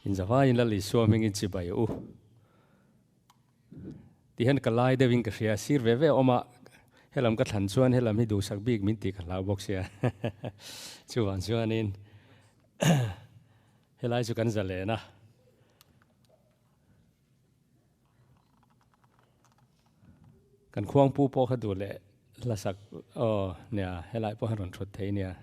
Inzavaiin Lal Isua hmingin chibai u. Ti hian ka lai deuhin ka hria, sir ve ve awm a, helam ka thlan chuan helam hi duhsak bik min tih ka hlau bawk sia. Chuvang chuanin helai chu kan zalen a. Kan khuangpu pawh kha duh leh hlasak aw nia helai pawh han rawn thut thei nia.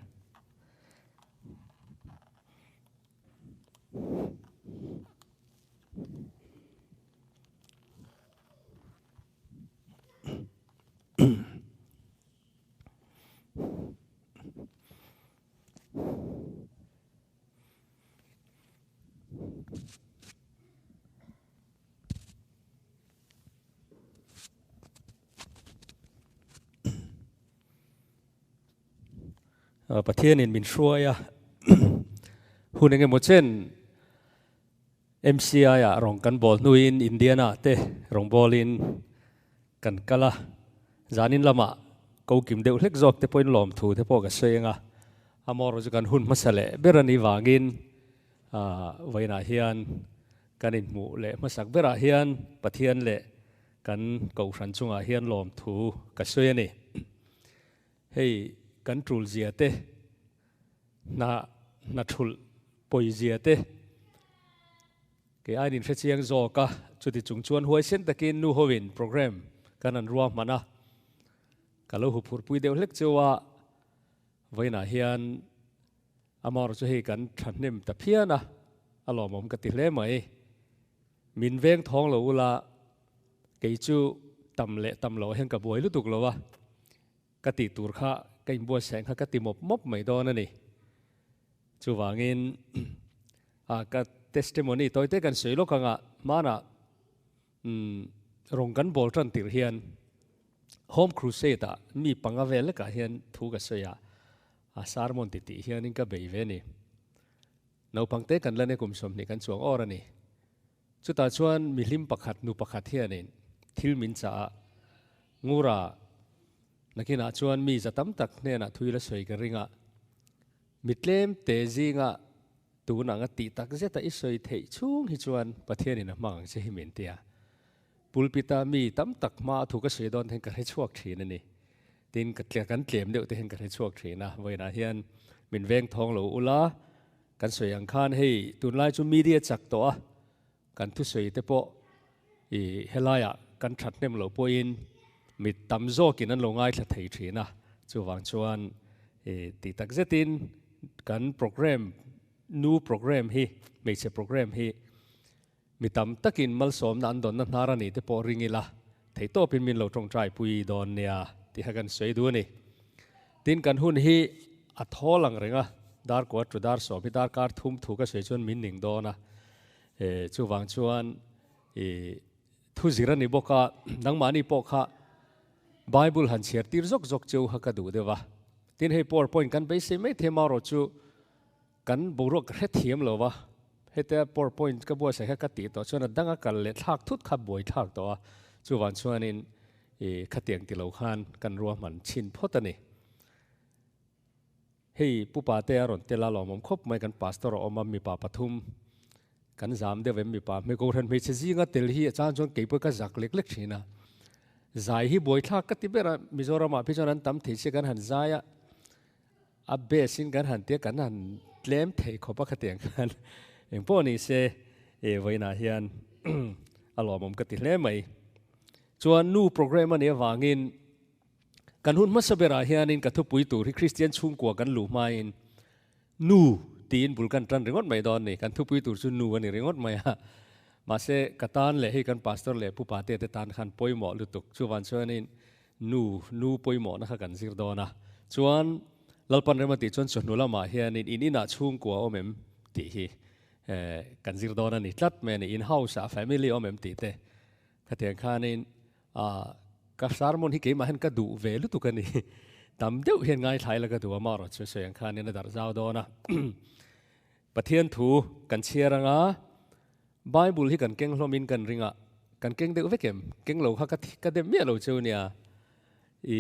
Pathianin min hruai a, hun engemaw chen MCI ah rawng kan bawl hnuin Indiana te rawng bawlin kan kal a, zanin lamah ko kim deuh hlek zawk te pawhin lawmthu te pawh ka sawi ang a, amaherawhchu chu kan hun hmasa leh ber a nih vangin vawiinah hian kan inhmuh leh hmasak berah hian Pathian leh kan Kohhran chungah hian lawmthu ka sawi a ni. Hei kan tul zia te, hna hna thulh pawi zia te kei aiin in hrechiang zawk a, chuti chung chuan huaisen takin nu hoin program kan han ruahman a, ka lo huphurhpui deuh hlek cheu a, vawiinah hian Amor chu hei kan thahnem ta phian a, a lawmawm ka ti hle mai. Min veng thawng lo ula, kei chu tam leh tam loh hian ka buai lutuk lo a, ka tih tur kha ka inbuatsaih kha ka ti mawp mawp mai dawn a ni. Chuvangin ka testimony tawite kan sawi lawk anga hmanah Rawng kan bawl tan tirh hian Home Crusade ah mi panga vel lekah hian thu ka sawi a, a sermon ti tih hianin ka bei ve a ni. Naupang te kan la ne kum 20 kan chuang awr a ni. Chutah chuan mihlim pakhat nu pakhat hianin thil min chah a, Ngura nakinah chuan mi za tam tak hnenah thui la sawi ka ring a, mi tlem te zinga Tun anga tih tak zeta i sawi theih chhung hi chuan Pathianin a hmang ang che hi min ti a. Pulpita mi tam tak hma a thu ka sawi dawn hian ka hre chhuak thin a ni. Tin, ka kan tlem deuh te hian ka hre chhuak thin a. Vawiinah hian min veng thawng lo ula, kan sawi ang khan hei tunlai chu media chak tawh a, kan thusawi te pawh i helaiah kan that hnem loh pawhin mi tam zawkin an lo ngaithla thei thin a, chuvang chuan i tih tak zetin kan program nu program hi hmeichhe program hi mi tam takin malsawmna an dawnna hnar a nih te pawh ring ila theihtawpin min lo tawngtai pui dawn nia tih kha kan sawi duh a ni. Tin kan hun hi a thawl ang reng a, dar kua tu dar sawm hi darkar thum thu ka sawi chuan min ning dawn a, chuvang chuan i thu zir a ni bawk a, nangmahni pawh kha Bible han chhiar tir zawk zawk cheu kha ka duh deuh a. Tin hei PowerPoint kan beisei mai thei marawh chu kan boruak ka hrethiam lo va, hetia PowerPoint ka buatsaih kha ka tih tawh chuan a danga kal leh thlak thut kha buai thlak tawh a, chuvang chuanin i khatiang ti lo khan kan ruahman chhin phawt a ni. Hei Pu Pate a rawn tel a lawmawm khawp mai kan pastor a awm a mipa pathum kan zam deuh em mipa hmei kohhran hmeichhe zinga tel hi a chang chuan keipawh ka zak lek lek thin a zai hi buaithlak ka ti ber a Mizoramah phei chuan an tam thei sia kan han zai a a best in kan han tia kan han tlem thei khawp a khatiang khan engpawh ni se e vawiinah hian a lawmawm ka ti hle mai chuan nu program a nih avangin Kan hun hmasa berah hianin ka thupui tur hi Kristian chhungkua kan luh hmain Nu tiin bul kan tan ringawt mai dawn ni. Kan thupui tur chu Nu a ni ringawt mai a. Mahse, ka tan leh hei kan pastor leh pu pate te tan khan pawimawh lutuk. Chuvan chuanin Nu, Nu pawimawhna kha kan zir dawn a. Chuan Lalpan rem a tih chuan chawhnu lamah hianin in inah chhungkua awm em tih hi kan zir dawn a ni tlat mai a ni. In house ah family awm em tih te khatiang khanin A, ka sermon hi keimah hian ka duh ve lutuk a ni. Tam deuh hian ngaithlai la ka duh a, marawh chu sawi ang khanin a darh zau dawn a. Pathian thu kan chhiar anga Bible hi kan keng hlawmin kan ring a, kan keng deuh vek em? Keng lo kha ka ka dem miah lo cheu nia. I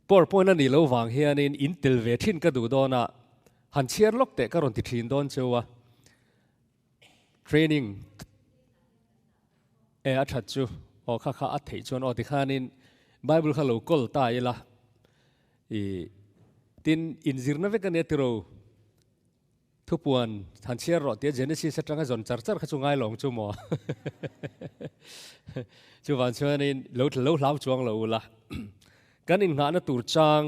PowerPoint a nih loh vang hianin in tel ve thin ka duh dawn a. Han chhiar lawk teh ka rawn ti thin dawn cheu a. Training e a that chu aw kha kha a theih chuan aw tikhanin Bible kha lo kawl ta ila i tin inzirna vek ania tiro Thupuan han chhiar rawh tia Genesis atanga zawn char char kha chu ngai lawng chu maw? Chuvang chuanin lo lo hlau chuang lo ula. Kan innghahna tur chang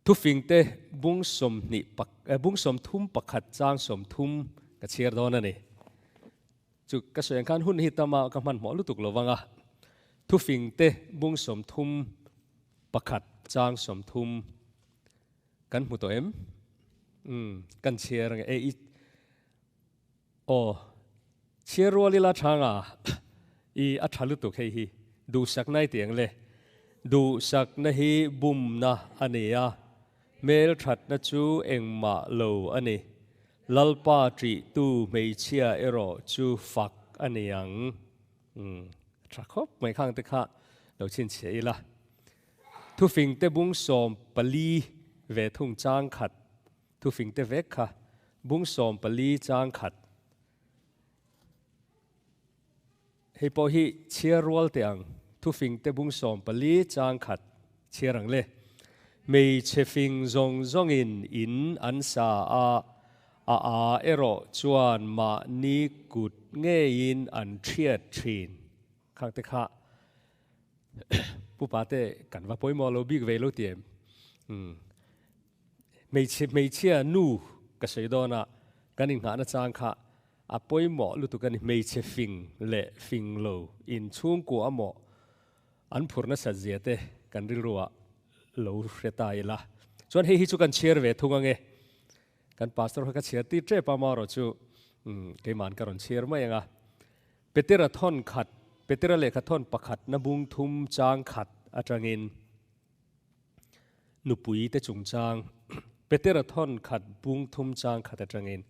thufingte bung sawmhnih pak eh, bung sawmthum pakhat chang sawmthum ka chhiar dawn a ni. Chu ka sawi ang khan hun hi tama ka hmanhmawh lutuk lo vang a. Thufingte bung sawmthum pakhat chang sawmthum Kan hmu tawh em? Umm, kan chhiar ange. E, i, aw, chhiar rual ila tha nga, i, a tha lutuk hei hi. Duhsakna i ti ang le. Duhsakna hi bumna a ni a, hmelthatna chu engmah lo a ni. Lalpa ṭihtu hmeichhia erawh chu fak a ni ang. Umm, a tha khawp mai khang te kha lo chhinchhiah ila. Thufingte bung 14 ve thung chang khat, Thufingte vek kha bung 14 chang khat. Hei pawh hi chhiar rual teh ang, Thufingte bung 14 chang khat chhiar ang le. Hmeichhe fing zawng zawngin in an sa a, a a erawh chuan mahni kut ngeiin an thiat thin. Khangte kha Pu Pate kan va pawimawh lo bik ve lo ti em? Umm. Hmeichhe hmeichhia nu ka sawi dawn a, kan inghahna chang kha a pawimawh lutuk a ni. Hmeichhe fing leh fing lo inchhungkua amaw an phur nasat zia te kan rilru ah lo hre ta ila. Chuan hei hi chu kan chhiar ve thung ange. Kan pastor kha ka chhiar tir tep a, amaherawhchu keiman ka rawn chhiar mai ang a. Petera thawn khat, Petera lehkha thawn pakhatna bung thum chang khat atangin nupui te chungchang, Petera thawn khat bung thum chang khat atangin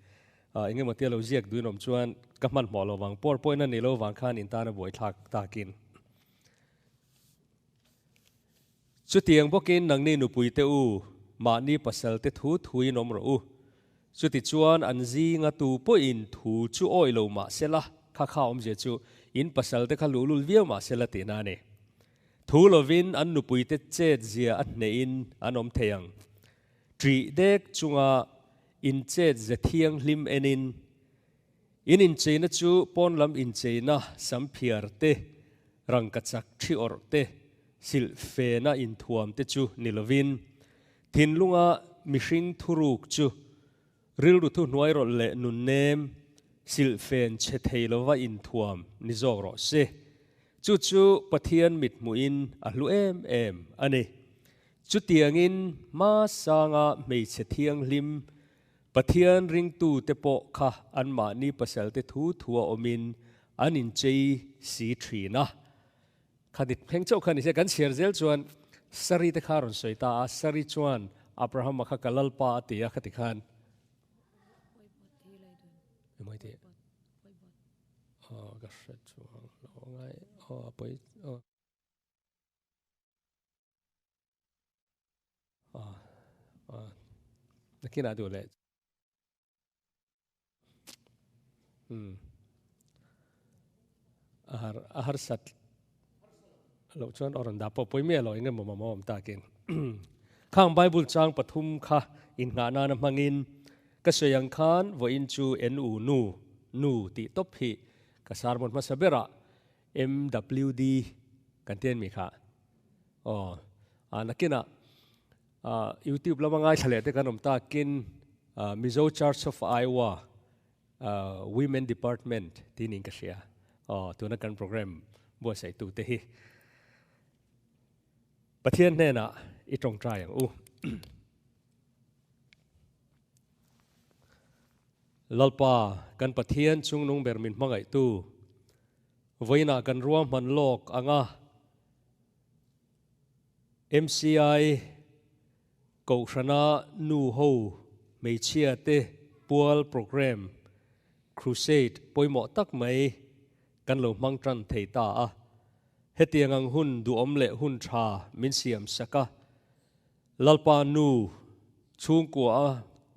eng emaw tia lo ziak duin awm chuan ka hmanhmawh lo vang, pawr pawhin a ni lo vang khan in tana buaithlak takin. Chutiang bawkin nangni nupui te u, mahni pasal te thu thuin awm rawh u. Chutichuan an zinga tu pawhin thu chu awih lo mah sela, kha kha awmzia chu in pasal te kha luhlul viau mah sela tihna a ni. Thu lovin an nupui te chet zia a hnehin an awm thei ang. Ṭih dek chunga in chet ze thianghlim enin In incheina chu pawn lam incheina samphiar te, rangkachak thi awrh te, silhfena inthuam te chu ni lovin, thinlunga mihring thuruk chu rilru thuhnuai rawlh leh nunnem, silhfen chhe thei lova inthuam ni zawk rawh se. Chu chu Pathian mithmuhin a hlu em em a ni. Chutiangin hmasanga hmeichhe thianghlim Pathian ringtute pawh kha anmahni pasalte thu thua awmin an inchei si thin a. Kha dik pheng chauh kha ni se, kan chhiar zel chuan Sari te kha a rawn sawi ta a, Sari chuan Abrahama kha ka lalpa a ti a, khati khan. Emaw ti? Aw ka hre chuang lo ngai, aw a pawi aw. Nakinah duh leh a har a harsat loh chuan aw rawn dah pawh pawi miah lo eng emaw mamawh awm takin khang Bible chang pathum kha inngah nana hmangin ka sawi ang khan vawiin chu en u nu nu tih tawp hi ka sermon hmasa berah MWD kan ti an mi kha. Aw, a nakinah YouTube lama ngaithla leh te kan awm takin Mizo Church of Iowa Women Department tih niin ka hria. Aw, tuna kan program buatsaihtu te hi Pathian hnenah i tawngtai ang u. Lalpa, kan Pathian chungnung ber min hmangaihtu, vawiinah kan ruahman lawk ang a, MCI Kohhrana nu ho hmeichhia te pual programme Crusade pawimawh tak mai kan lo hmang tan thei ta a. Hetiang ang hun duhawm leh hun tha min siam sak a. Lalpa nu. Chhungkua a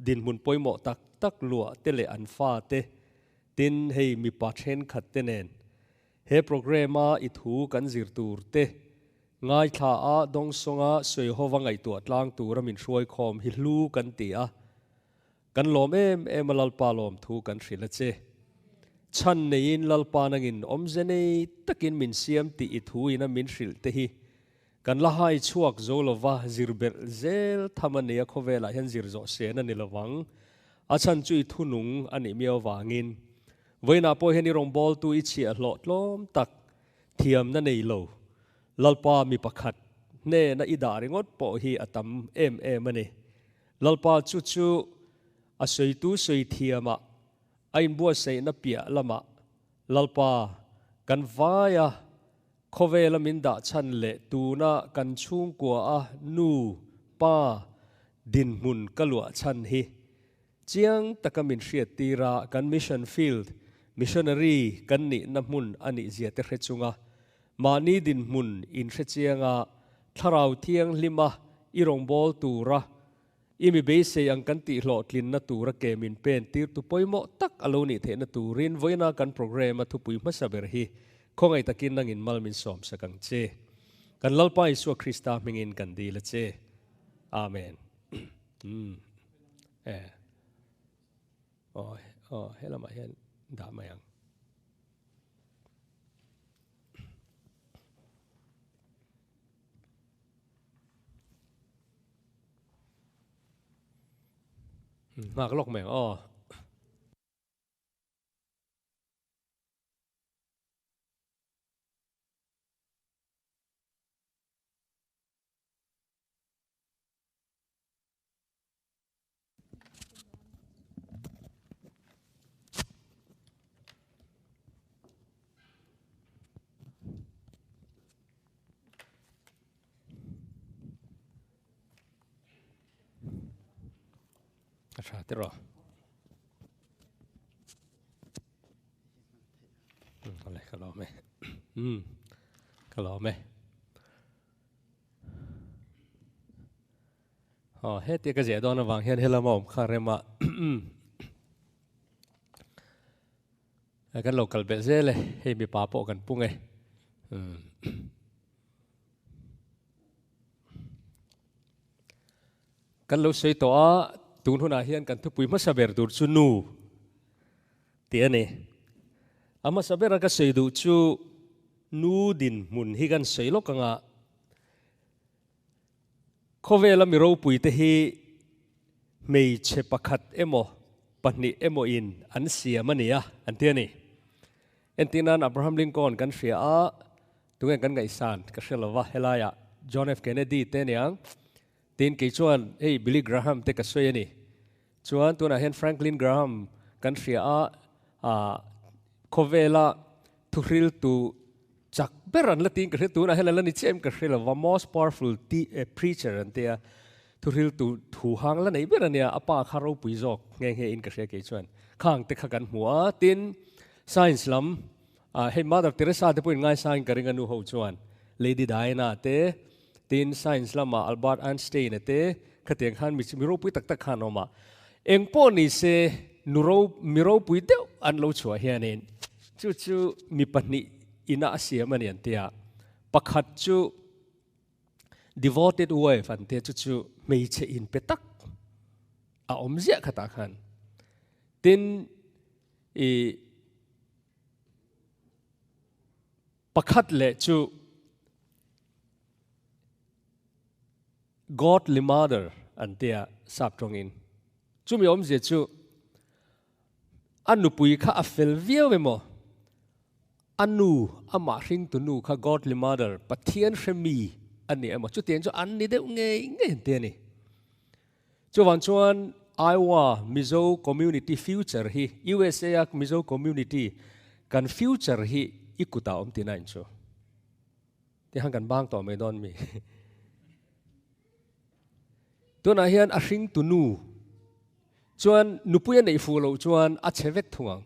dinhmun pawimawh tak tak luah te leh an fa te, tin hei mipa thenkhat te nen he programme a i thu kan zir tur te ngaithla a dawngsawnga sawiho-va ngaihtuah tlang tura min hruaikhawm hi hlu kan ti a. Kan lawm em em a Lalpa lawm thu kan hrilh a che. Chhan neiin Lalpa nangin awmze nei takin min siam tih i thu ina min hrilh te hi kan la hai chhuak zo lova zir belh zel tham a nia khawvelah hian zir zawh sen a ni lovang. A chhan chu i thunung a nih miau avangin vawiinah pawh hian i rawngbawltu i chhiah hlawh tlawm tak thiamna nei lo Lalpa mi pakhat hnena i dah ringawt pawh hi a tam em em a ni. Lalpa chu chu a sawitu sawi thiamah a inbuatsaihna piah lamah Lalpa kan vaia khawvela min dah chhan leh tuna kan chhungkua a nu, pa dinhmun ka luah chhan hi chiang taka min hriattir a, kan mission field, missionary kan nihna hmun a nih zia te hre chunga Mahni dinhmun inhrechiang a, thlarau thianghlim a i rawngbâwl tura i mi beisei ang kan tih hlawhtlinna tura ke min pen tirtu pawimawh tak a lo nih theihna turin vawiina kan programme a thupui hmasa ber hi khawngaih takin nangin mal min sawmsak ang che. Kan Lalpa Isua Krista hmingin kan dil a che. Amen. Umm. E. Aw, aw, helamah hian dah mai ang. Nghak lawk mai ang aw. A tha te rawh. Ka lawm e. Ka lawm e. Aw, hetia ka ziah dawn avang hian helama awm kha rema kan lo kal belh zel e, hei mipa pawh kan pung e. Kan lo sawi tawh a, tun hunah hian kan thupui hmasa ber tur chu nu tih a ni. A hmasa bera ka sawi duh chu nu dinhmun hi kan sawi lawk anga Khawvela mi ropuite hi hmeichhe pakhat emaw pahnih emaw in an siam a nia an ti a ni. Entir nan Abraham Lincoln kan hria a, tunge kan ngaihsan ka hre lova helaiah John F Kennedy te aniang tin kei chuan hei Billy Graham te ka sawi a ni. Chuan tunah hian Franklin Graham kan hria a, ah khawvela thuhriltu chak ber an la tiin ka hria, tunah hian an la ni chiah em ka hre lo va, most powerful preacher an tia, thuhriltu thu hang la nei ber a nia, a pa kha ropui zawk nghe nghe in ka hria kei chuan khang te kha kan hmu a, tin science lam ah hei Mother Teresa te pawhin ngaisangin ka ring a nu ho chuan Lady Diana te, Tin, science lama Albert Einstein-a te khatiang khan mi mi ropui tak tak khan awm a. Eng pawh ni se, nu ro mi ropui deuh an lo chhuah hianin chu chu mi pahnih ina a siam a ni an tia. Pakhat chu devoted wife an tia chu chu hmeichhe inpe tak a awm ziah khatah khan. Tin, i pakhat leh chu Godly mother an tia sap tawngin. Chumi awmzia chu a nupui kha a fel viau emaw, a nu, amah hringtu nu kha godly mother, Pathian hre mi a ni emaw, chutiang chu an ni deuh ngei ngei an ti a ni. Chuvang chuan Iowa Mizo community future hi, USA a Mizo community kan future hi i kutah awm tina in chu. Tihan kan bang tawh mai dawn mi. Tunah hian a hring tu nu chuan nupui a neih fuh loh chuan a chhe vek thung ang.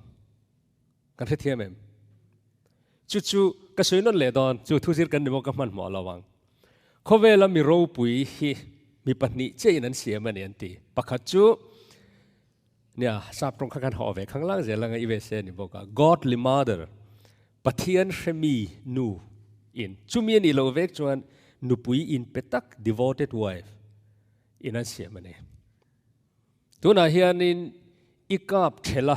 Kan hrethiam em? Chu chu ka sawi nawn leh dawn, chu thu zir kan ni maw ka hmanhmawh lo ang. Khawvela mi ropui hi. Mi pahnih chiahin an siam a ni an ti. Pakhat chu nia sap tawng kha kan haw ve khanglang zel anga USA a ni bawk a, Godly Mother, Pathian hremi nu in. Chumi a nih loh vek chuan nupui inpe tak, devoted wife, in an siam a ni. Tunah hianin i kap thela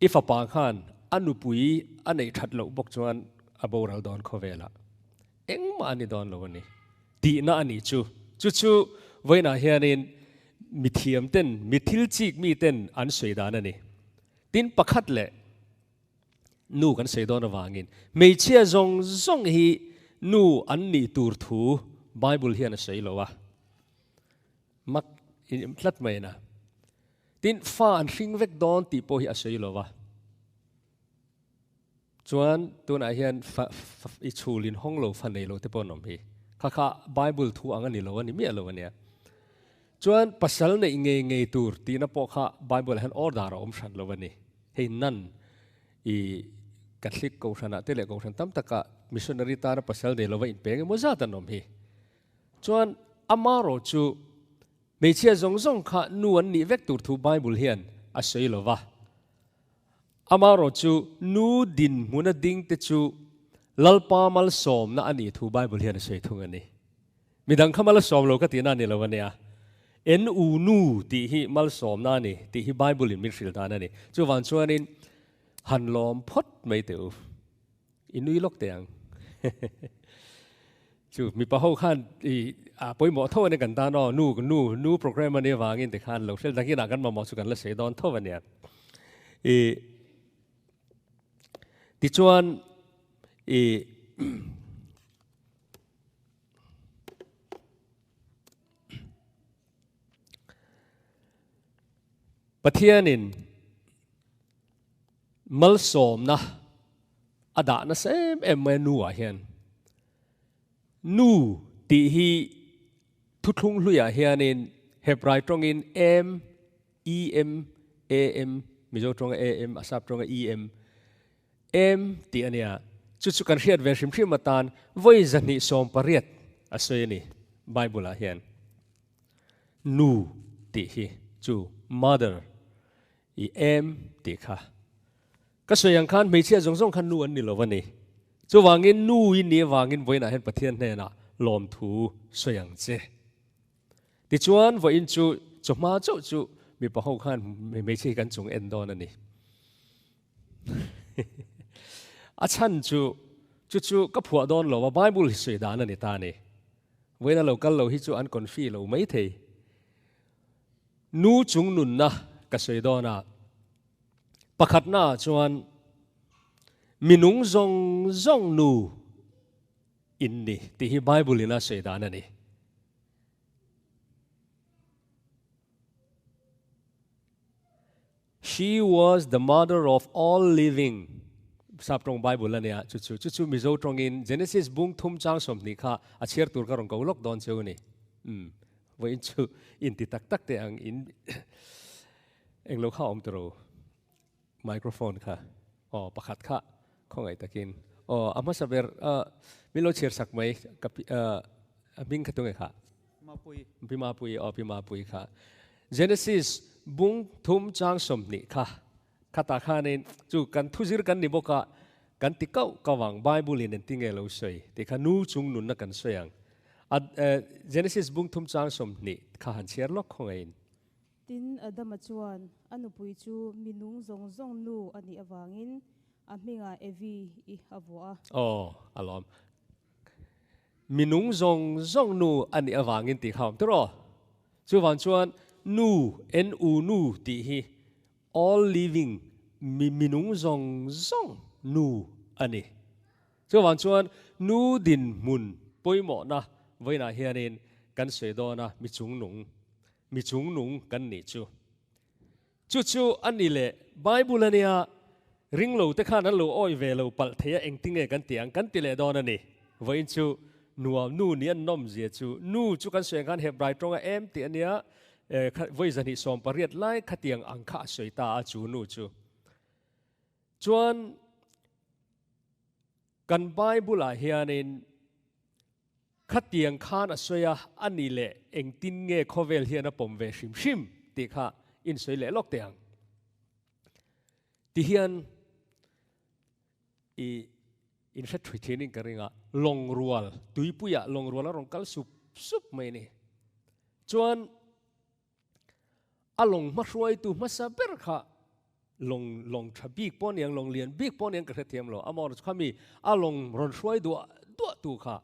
i fapa khan a nupui a neih that loh bawk chuan a boral dawn khawvelah engmah a ni dawn lo a ni tihna a nih chu. Chu chu vawiinah hianin mithiam ten, mi thil chik mi ten an sawi dan a ni. Tin pakhat leh nu kan sawi dawn avangin hmeichhia zawng zawng hi nu an nih tur thu Bible hian a sawi lo a. Mak in tlat mai na. Tin, fa an hring vek dawn tih pawh hi a sawi lo va. Chuan tunah hian fa i chhul in hawng lo fa nei lo te pawh an awm hi. Kha kha Bible thu ang a ni lo a ni miah lo a nia. Chuan pasal neih ngei ngei tur tihna pawh kha Bible ah hian order a awm hran lo a ni. Hei nan i Catholic kohhranah te leh kohhran tam takah missionary tana pasal nei lova inpeng emaw zat an awm hi. Chuan amarawh chu hmeichhia zawng zawng kha nu an nih vek tur thu Bible hian a sawi lo va. Amarawh chu nu dinhmuna ding te chu Lalpa malsawmna a nih thu Bible hian a sawi thung a ni. Midang kha malsawm lo ka tihna a ni lo a nia. NU nu tih hi malsawmna a ni tih hi Bible in min hrilh dan a ni. Chuvang chuanin han lawm phawt mai teh u. I nui lawk teh ang. Chu mipa ho khan i a pawimawh tho a ni kan tan aw, nu nu nu program a nih avangin tikhan lo hrel dangin ah kan mamawh chu kan la sawi dawn tho a nia. I tichuan i Pathianin Malsawmna a dah nasa em em mai a nu ah hian. Nu tih hi thuthlung hluiah hianin Hebrai tawngin em, E-M, A-M, Mizo tawnga A-M, a sap tawnga E-M, em tih a nia. Chu chu kan hriat ve hrim hrim atan vawi 280 a sawi a ni Bible ah hian. Nu tih hi chu mother I em tih kha. Ka sawi ang khan hmeichhia zawng zawng kha nu an ni lo a ni. Chuvangin nu i nih avangin vawiinah hian Pathian hnenah lawmthu sawi ang che. Tichuan vawiin chu chawhma chauh chu mipa ho khan hmeichhia hi kan chung en dawn a ni. A chhan chu chu chu ka phuah dawn lo a, Bible hi sawi dan a ni ta a ni. Vawiina lo kal lo hi chu an confi lo maithei. Nu chung nunna ka sawi dawn a, pakhatna ah chuan minung zawng zawng nu in ni tih hi Bible in a sawi dan a ni. She was the mother of all living sap tawng Bible a nia chu chu chu chu Mizo tawngin Genesis bung thum chang 20 kha a chhiar tur ka rawn ko lawk dawn cheu a ni. Umm vawiin chu inti tak tak teh ang in englo kha awm tawh microphone kha aw pakhat kha khawngaih takin aw a hmasa ber min lo chhiar sak mai ka a hming kha tunge kha Mapui. Pi Mapui aw Pi Mapui kha Genesis bung thum chang 20 kha khatah khanin chu kan thuzir kan ni bawk a kan ti kauh kauh ang Bible in engtin nge lo sawi tih kha nu chung nunna kan sawi ang a Genesis bung thum chang 20 kha han chhiar lawk khawngaihin. Tin, Adama chuan a nupui chu mi nung zawng zawng nu a nih avangin a hmingah Evi i a vuah a. Aw, a lawm. Mi nung zawng zawng nu a nih avangin tih kha awm tur aw. Chuvang chuan nu, NU nu tih hi all living, mi mi nung zawng zawng nu a ni. Chuvang chuan nu dinhmun pawimawhna vawiinah hianin kan sawi dawn a, mi chungnung, mi chungnung kan nih chu. Chu chu a ni leh Bible a nia, ring lo te khan an lo awih ve lo palh thei a engtinge kan ti ang kan ti leh dawn a ni. Vawiin chu nuam nu nih an nawm zia chu nu chu kan sawi ang khan Hebrai tawnga em tih a nia, vawi 280 lai khatiang ang kha a sawi ta a chu nu chu. Chuan kan Bible ah hianin. Khatiang khan a sawi a, a ni leh engtin nge khawvel hian a pawm ve hrim hrim tih kha insawi leh lawk teh ang. Tihian i inhre thui thinin ka ring a, lawng rual, tuipuiah lawng rual a rawn kal sup sup mai a ni. Chuan A lawng hmahruaitu hmasa ber kha lawng lawng tha bik pawh aniang, lawng lian bik pawh aniang ka hrethiam lo. Amaherawhchu kha mi a lawng rawn hruai duah duah tu kha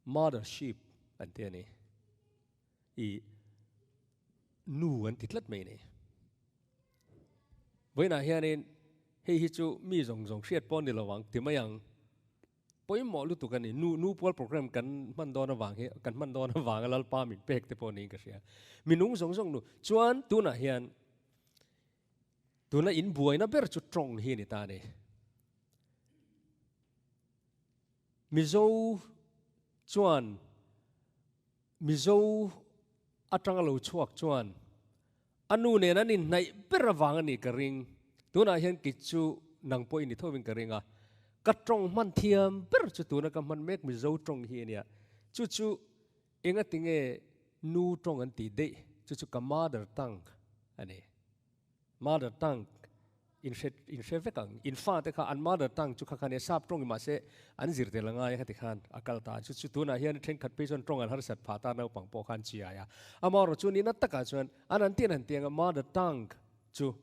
mother ship an ti a ni. I nu an ti tlat mai a ni. Vawiinah hianin hei hi chu mi zawng zawng hriat pawh ni lo ang ti mai ang. Pawimawh lutuk a ni. Nu nu pual program kan hman dawn avang hi kan hman dawn avanga Lalpa min pek te pawh niin ka hria. Mi nung zawng zawng nu chuan tunah hian tuna in buaina ber chu tawng hi a ni ta a ni. Mizo chuan Mizo atanga lo chhuak chuan a nu nen an inhnaih ber avang a nih ka ring. Tunah hian kit chu nang pawh i ni thovin ka ring a, ka tawng hman thiam ber chu tuna ka hman mek Mizo tawng hi a nia. Chu chu engati nge nu tawng an tih daih, chu chu ka mother tongue a ni. Mother tongue in hre in hre vek ang. In fate kha an mother tongue chu kha kha nia sap tawng mahse an zir tel angai a khati khan a kal ta. Chu chu tunah hian thenkhat phei chuan tawng an harsat phah ta naupang pawh khan chiai a. Amaherawh chu nihna takah chuan an an tian an tiang a mother tongue chu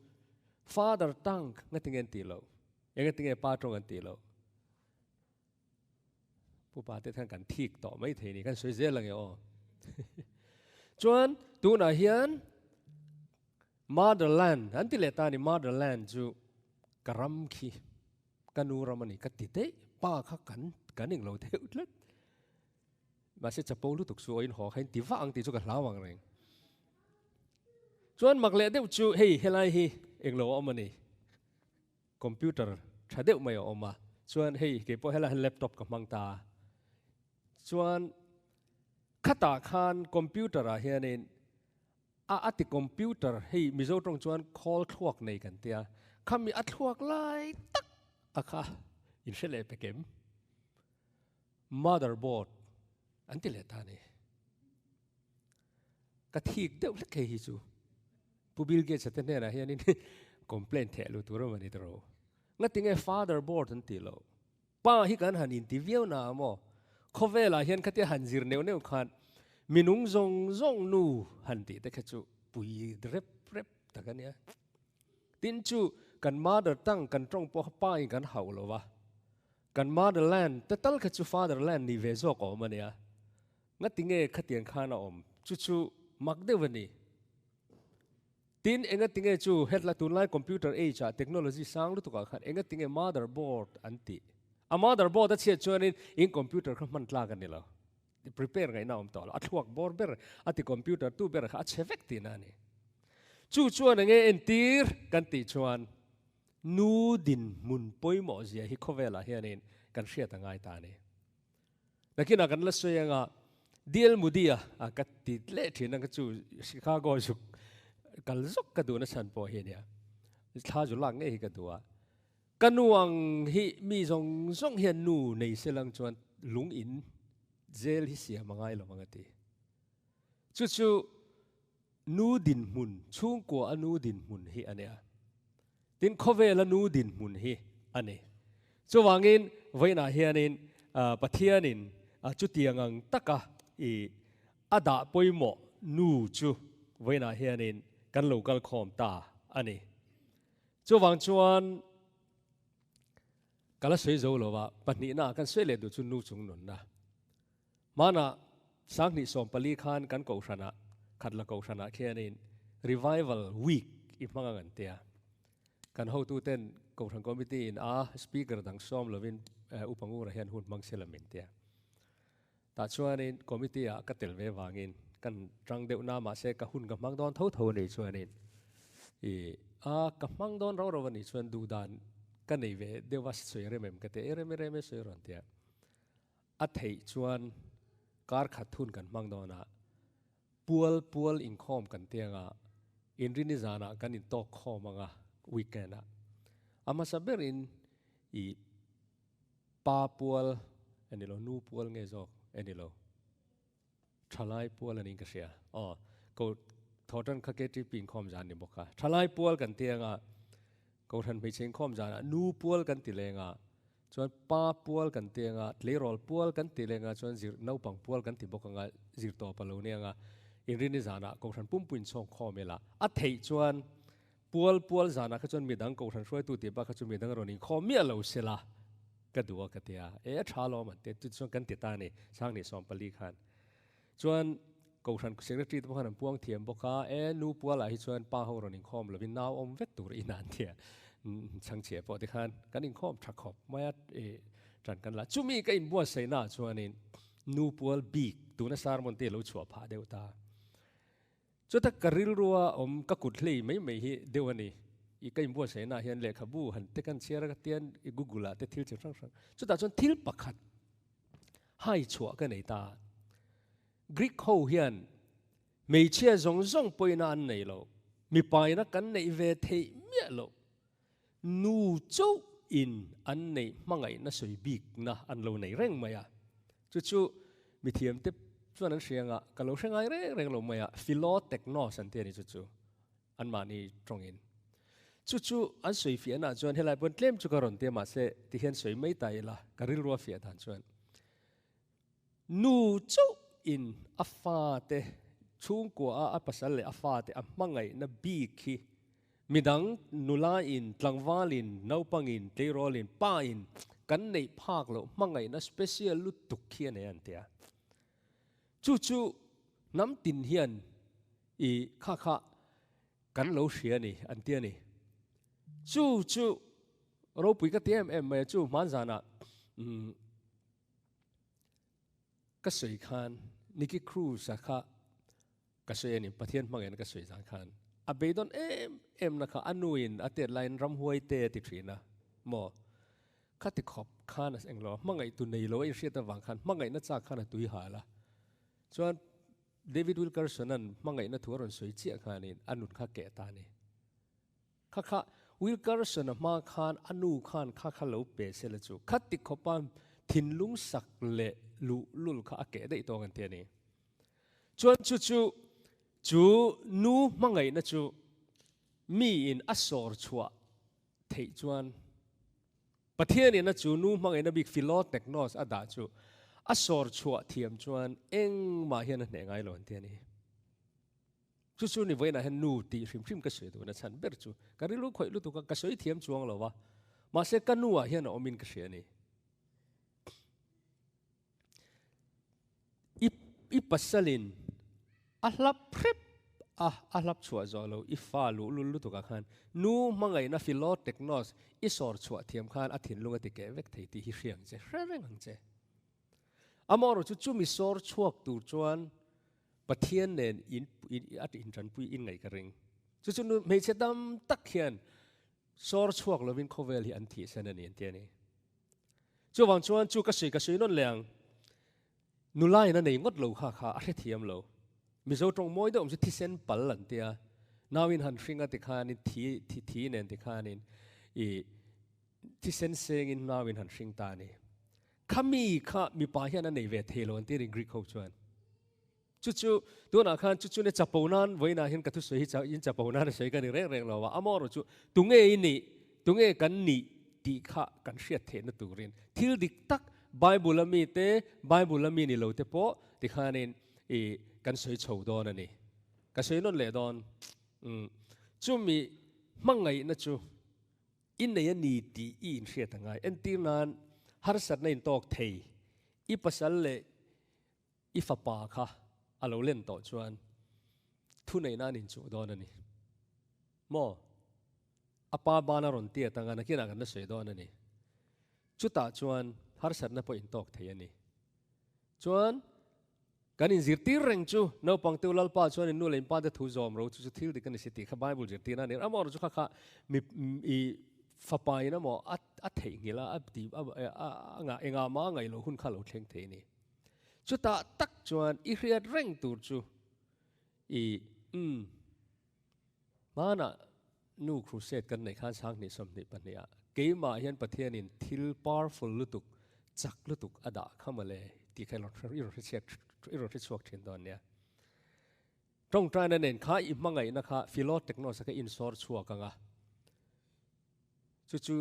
father tongue ngatinge an tih loh? Engatinge pa tawng an tih loh? Pupa te khan kan thik tawh mai thei ni, kan sawi zel ange aw. Chuan tunah hian motherland an ti leh ta ni, motherland chu ka ram khi, ka nu ram a ni ka ti daih, pa kha kan kan englo deuh tlat. Mahse chapo lutuk chu aw in haw kha in ti vah ang tih chu ka hlau ang reng. Chuan mak leh deuh chu hei helai hi englo a awm a ni. Computer tha deuh mai a awm a, chuan hei kei pawh helai hian laptop ka hmang ta a, chuan khatah khan computer ah hianin a a ti computer hei Mizo tawng chuan khawl thluak nei kan tia, khami a thluak lai tak a kha in hre leh pek em? Motherboard an ti leh ta a ni. Ka thik deuh hlek hei hi chu. Pu Bill Gates-a te hnenah hianin complaint theh luh tur a ni ta ro. Ngatinge father board an tih loh? Pa hi kan han inti viau na maw? Khawvelah hian khatia han zir neuh neuh khan minung zawng zawng nu han tih te kha chu pui rep rep tak a nia. Tin chu kan mother tongue kan tawng pawh kha pa in kan hauh lo va. Kan motherland te tal kha chu fatherland nih ve zawk a awm a nia. Ngatinge khatiang khan a awm? Chu chu mak deuh a ni. Tin, engatinge chu hetla tunlai computer age ah technology sang lutuk ah khan engatinge motherboard an tih? A motherboard a chhiat chuanin in computer kha hman tlak a ni lo. Prepare ngaihna a awm tawh lo. A thluak bawr ber a ti computer tu ber kha a chhe vek tihna a ni. Chu chuan enge entir kan tih chuan nu dinhmun pawimawh zia hi khawvelah hianin kan hriat a ngai ta a ni. Nakinah kan la sawi anga DL Moody-a a ka ti leh thin ang chu Chicago zuk kal zawk ka duhna chhan pawh hi ania. Thla zu lak ngei hi ka duh a. Ka nu ang hi mi zawng zawng hian nu nei se lang chuan lung in zel hi siam a ngai lo ang a ti. Chu chu nu dinhmun, chhungkua a nu dinhmun hi a nia. Tin, khawvela nu dinhmun hi a ni. Chuvangin, vawiinah hianin Pathianin chutiang ang taka i a dah pawimawh nu chu vawiinah hianin kan lo kal khawm ta a ni. Chuvang chuan ka la sawi zo lo va, pahnihnaah kan sawi leh duh chu nu chung nunna. Hmanah 2014 khan kan kohhranah, Khatla kohhranah khianin Revival Week i hmang ang an tia. Kan hotuten kohhran committee in a speaker dang sawm lovin Upa Ngura hian hun hmang se la min tia. Tah chuanin committee ah ka tel ve vangin kan tang deuh na mahse ka hun ka hmang dawn tho tho a nih chuanin i a ka hmang dawn rau rau a nih chuan duhdan ka nei ve deuh a sawi rem em ka ti a, e rem e rem e sawi rawn tia. A theih chuan kar khat hun kan hmang dawn a, pual pual inkhawm kan tiang a, inrini zanah kan intawk khawm ang a weekend ah. A hmasa berin i pa pual a ni lo, nu pual nge zawk E ni lo. Thalai pual a niin ka hria. Aw, ko thawhtan kha KTP inkhawm zan ni bawk a. Thalai pual kan ti anga, Kohhran hmeichhe inkhawm zanah nu pual kan ti leng a, chuan pa pual kan ti anga, tleirawl pual kan ti leng a, chuan zir naupang pual kan ti bawk anga, zirtawp a lo ni anga, inrini zanah Kohhran pumpui inchhawng khawm ila. A theih chuan pual pual zanah kha chuan midang Kohhran hruaitu tih bak kha chu midang rawn inkhawm miah lo sela ka duh a ka ti a, e a tha alawm an ti a, chutichuan kan ti ta a ni, Sanghnih 14 khan. Chuan Kohhran Secretary te pawh khan an puang thiam bawk a, e nu pualah hi chuan pa ho rawn inkhawm lovin nau awm vek tur in an tia chhangchhia pawh te khan kan inkhawm tha khawp mai a, e tan kan la. Chumi ka inbuatsaihna ah chuanin nu pual bik tuna sermon te lo chhuah phah deuh ta. Chuta ka rilrua awm ka kut hlei mai mai hi deuh a ni. I ka inbuatsaihna ah hian lehkhabu han te kan chhiar a ka tian i google ah te thil chi hrang hrang. Chutah chuan thil pakhat Hai chhuah ka nei ta. Greek ho hian hmeichhia zawng zawng pawina an nei lo, mipaina kan neih ve theih miah loh. Nu chauh in an neih hmangaihna sawi bikna an lo nei reng mai a. Chu chu mithiamte chuan an hria anga ka lo hre ngai reng reng lo mai a, philoteknos an ti a ni chu chu. Anmahni tawngin. Chu chu an sawi fiahnaah chuan helai pawn tlem chu ka rawn ti a, mahse tihian sawi mai ta ila ka rilru a fiah dan chuan nu chauh in a fate chhungkua a a pasal leh a fate a hmangaihna bik hi midang nula in tlangval in naupang in tleirawl in pa in kan neih phak loh hmangaihna special lutuk hi a nei an ti a. Chu chu hnam tin hian i kha kha kan lo hria a ni an ti a ni. Chu chu ropui ka ti em em mai a, chu hman zanah ka sawi khan Nicky Cruz a kha ka sawi a ni, Pathian hmangin ka sawi zan khan a beidawn em em na kha a nuin a tet laiin ramhuai te a ti thin a maw khati khawp khan a englo a hmangaihtu nei lo a inhriat avang khan hmangaihna chak khan a tui hal a chuan David Wilkerson-a'n hmangaihna thu a rawn sawi chiah khanin a nun kha keh ta a ni. Kha kha Wilkerson-a hma khan a nu khan kha kha lo pe se la chu khati khawpa thinlung sak leh luhlul kha a keh daih tawng an ti a ni. Chuan chu chu chu nu hmangaihna chu miin a sawr chhuah theih chuan Pathianin a chu nu hmangaihna bik philoteknos a dah chu a sawr chhuah thiam chuan engmah hian a hneh ngai lo an ti a ni. Chu chu ni vawiinah hian nu tih hrim hrim ka sawi duhna chhan ber chu ka rilru khawih lutuk a, ka sawi thiam chuang lo va, mahse ka nu ah hian a awmin ka hria a ni. I i pasalin a hlap hrep a, a hlap chhuah zawh lo, i fa luhlul lutuk ah khan nu hmangaihna philoteknos i sawr chhuah thiam khan a thinlung a ti keh vek thei tih hi hria ang che, hre reng ang che. Amaherawhchu chu chumi sawr chhuak tur chuan Pathian nen in a intanpui in ngaih ka ring. Chu chu nu hmeichhe tam tak hian sawr chhuak lovin khawvel hi an thihsan a ni an ti a ni. Chuvang chuan chu ka sawi ka sawi nawn leh ang, nula in a nei ngawt lo kha kha a hrethiam lo. Mizo tawng mawi deuh awm chu thisen pal an ti a, nau in han hring a tikhanin thi thi thi nen tikhanin i thisen sengin nau in han hring ta a ni. Khami kha mipa hian a nei ve thei lo an ti a ni Greek ho chuan. Chu chu tunah khan chu chu ne chapo nan vawiinah hian ka thusawi hi in chapo nan a sawi ka ni reng reng lo a, amaherawh chu tunge i nih, tunge kan nih tih kha kan hriat theihna turin thil dik tak Bible a mi te, Bible a mi ni lo te pawh tikhanin i kan sawi chho dawn a ni. Ka sawi nawn leh dawn. Chumi hmangaihna chu I nei a ni tih i inhriat a ngai. Entir nan, harsatna intawk thei i pasal leh i fapa kha a lo len tawh chuan thuneihna an inchuh dawn a ni. Maw? A pa bana rawn tiat anga nakinah kan la sawi dawn a ni. Chutah chuan harsatna pawh intawk thei a ni. Chuan kan inzirtir reng chu naupang teu Lalpa chuan in nu leh in pa te thu zawm ro chu chu thil dik a ni si tih kha Bible zirtirna a ni. Amaherawh chu kha kha mi i fapa in emaw a a theihnghilh a a ti a a ngah engah mah a ngaih loh hun kha lo thleng thei a ni. Chutah tak chuan i hriat reng tur chu i umm hmanah nu crusade kan neih khan 20 22 ah keimah hian Pathianin thil powerful lutuk chak lutuk a dah kha mawle. tih kha i rawn hre i rawn hre chhuak thin dawn nia. Tawngtaina nen kha i hmangaihna kha philotechnos a kha insawr chhuak ang a, chu chu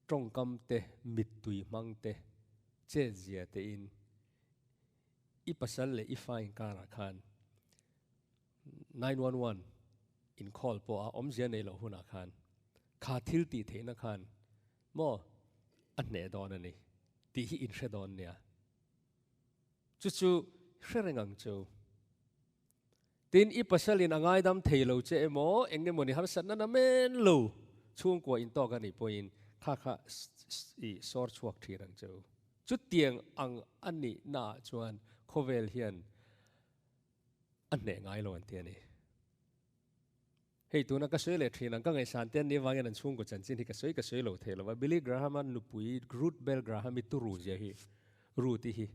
tawngkam te, mittui hmang te, chetzia te in i pasal leh i fa inkarah khan 911 in call pawh a awmzia nei loh hunah khan kha thil tih theihna khan maw a hneh dawn a ni tih hi inhre dawn nia. Chu chu hre reng ang chu. Tin, i pasalin a ngaidam thei lo che emaw, eng emawni harsatna na men lo chhungkua intawk a nih pawhin kha kha i sawr chhuak thin ang chu. Chutiang ang a nihnaah chuan khawvel hian a hneh ngai lo an ti a ni. Hei tuna ka sawi leh thin ang, ka ngaihsan te an nih avangin an chhungkaw chanchin hi ka sawi ka sawi lo thei lo va, Billy Graham-a nupui Ruth Bell Graham-i turu zia hi, Ruth-i hi.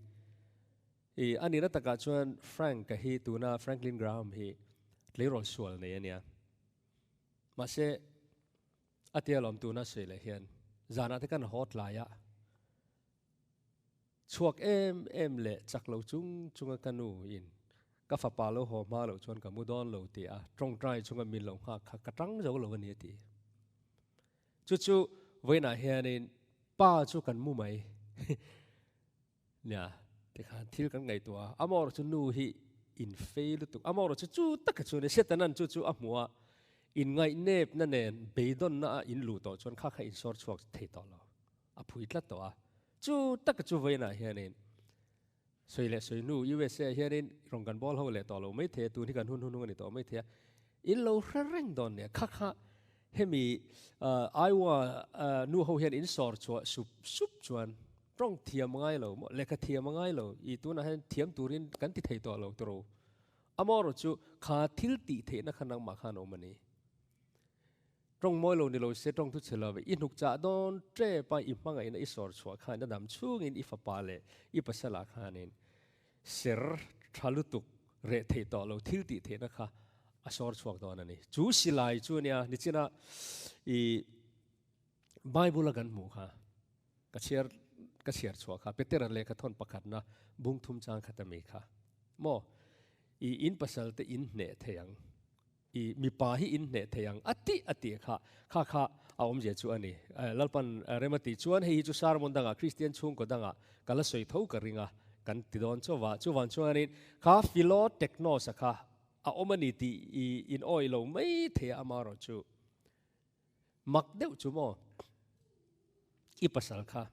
I a nihna takah chuan Frank-a hi tuna Franklin Graham hi tleirawl sual nei a nia. Mahse, a tia lawm tuna sawi leh hian zanah te kan haw tlai a, Chhuak em em leh chak lo chung chunga ka nu in ka fapa lo haw hma loh chuan ka mu dawn lo tih a tawngtai chunga min lo nghak kha ka tang zo lo a ni a ti. Chu chu vawiinah hianin pa chu kan mu mai nia tikhan thil kan ngaihtuah a, amaherawhchu chu nu hi in fei lutuk, amaherawhchu chu chu taka chu a ni, Setanan chu chu a hmuh a, inngaihnepna nen beidawnna a in luh tawh chuan kha kha insawr chhuak thei tawh lo. A phui tlat tawh a. Chu taka chu vawiinah hianin sawi leh sawi hnu USA ah hianin rawn kan bawl ho leh tawh lo mai thei a, tun hi kan hun hun hung a ni tawh mai thei a. In lo hre reng dawn nia, kha kha hemi Iowa nu ho hian in sawr chhuah sup sup chuan tawng thiam a ngai lo maw, lehkha thiam a ngai lo, i tunah hian thiam turin kan ti thei tawh lo tawh. Amaherawhchu chu kha thil tih theihna kha nangmah khan a awm a ni. Tawng mawi lo ni lo se tawng thu chhe lo ve. I hnuk chah dawn tep a, i hmangaihna i sawr chhuah khan a dam chhungin i fapa leh i pasalah khanin ser tha lutuk reh theih tawh lo thil tih theihna kha a sawr chhuak dawn a ni. Chu silai chu ania nichina i Bible a kan hmuh kha ka chhiar ka chhiar chhuah kha Petera lehkha thawn pakhatna bung thum chang khat a mi kha maw i in pasal te in hneh thei ang. I mipa hi in hneh thei ang a tih a tih kha kha kha a awmzia chu a ni. Lalpan rem a tih chuan hei hi chu sermon dangah Kristian chhungkaw dangah ka la sawi tho ka ring a, kan ti dawn chauh va. Chuvang chuanin kha Philotechnos-a kha a awm a ni tih i in awih lo mai thei a amaherawh chu mak deuh chu maw i pasal kha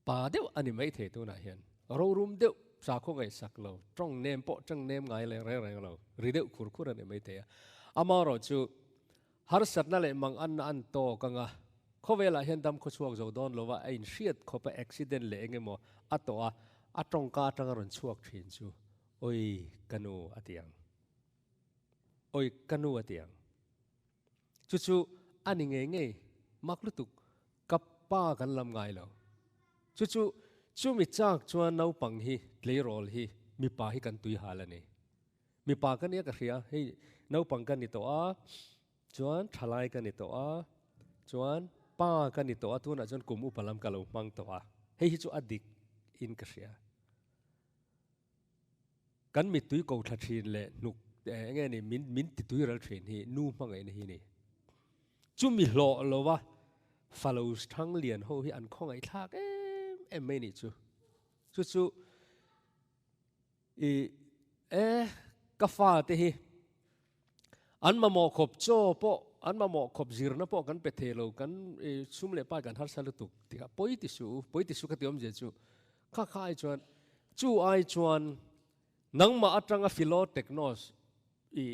Pa deuh a ni maithei tunah hian rorum deuh sakhaw ngaihsak lo, tawng nem pawh tawng nem ngai leh reng reng lo, ri deuh khur khur a ni maithei a. Amaherawh chu harsatna leh manganna an tawk anga khawvelah hian dam khawchhuak zo dawn lova a inhriat khawpa accident leh eng emaw a tawh a, a tawngka atanga rawn chhuak thin chu Oi ka nu a ti ang. Oi ka nu a ti ang. Chu chu a ni ngei ngei, mak lutuk, ka pa kan lam ngai lo. Chu chu chumi chak chuan naupang hi, tleirawl hi, mipa hi kan tui hal a ni. Mipa ka nia ka hria, hei naupang ka ni tawh a, chuan thalai ka ni tawh a, chuan pa ka ni tawh a, tunah chuan kum upa lam ka lo hmang tawh a, hei hi chu a dik in ka hria. Kan mittui ko thla thin leh hnuk eng nge ni min min ti tui ral thin hi nu hmangaihna hi ni. Chumi hlawh lova falo thang lian ho hi an khawngaih thlak em em mai nih chu. Chu chu i e ka fa te hi an mamawh khawp chaw pawh an mamawh khawp zirna pawh kan pe thei lo kan i sum leh pai kan harsa lutuk tih a pawi ti suh u pawi ti suh ka ti awmzia chu Kha kha ai chuan, chu ai chuan nangmah atanga philotechnos i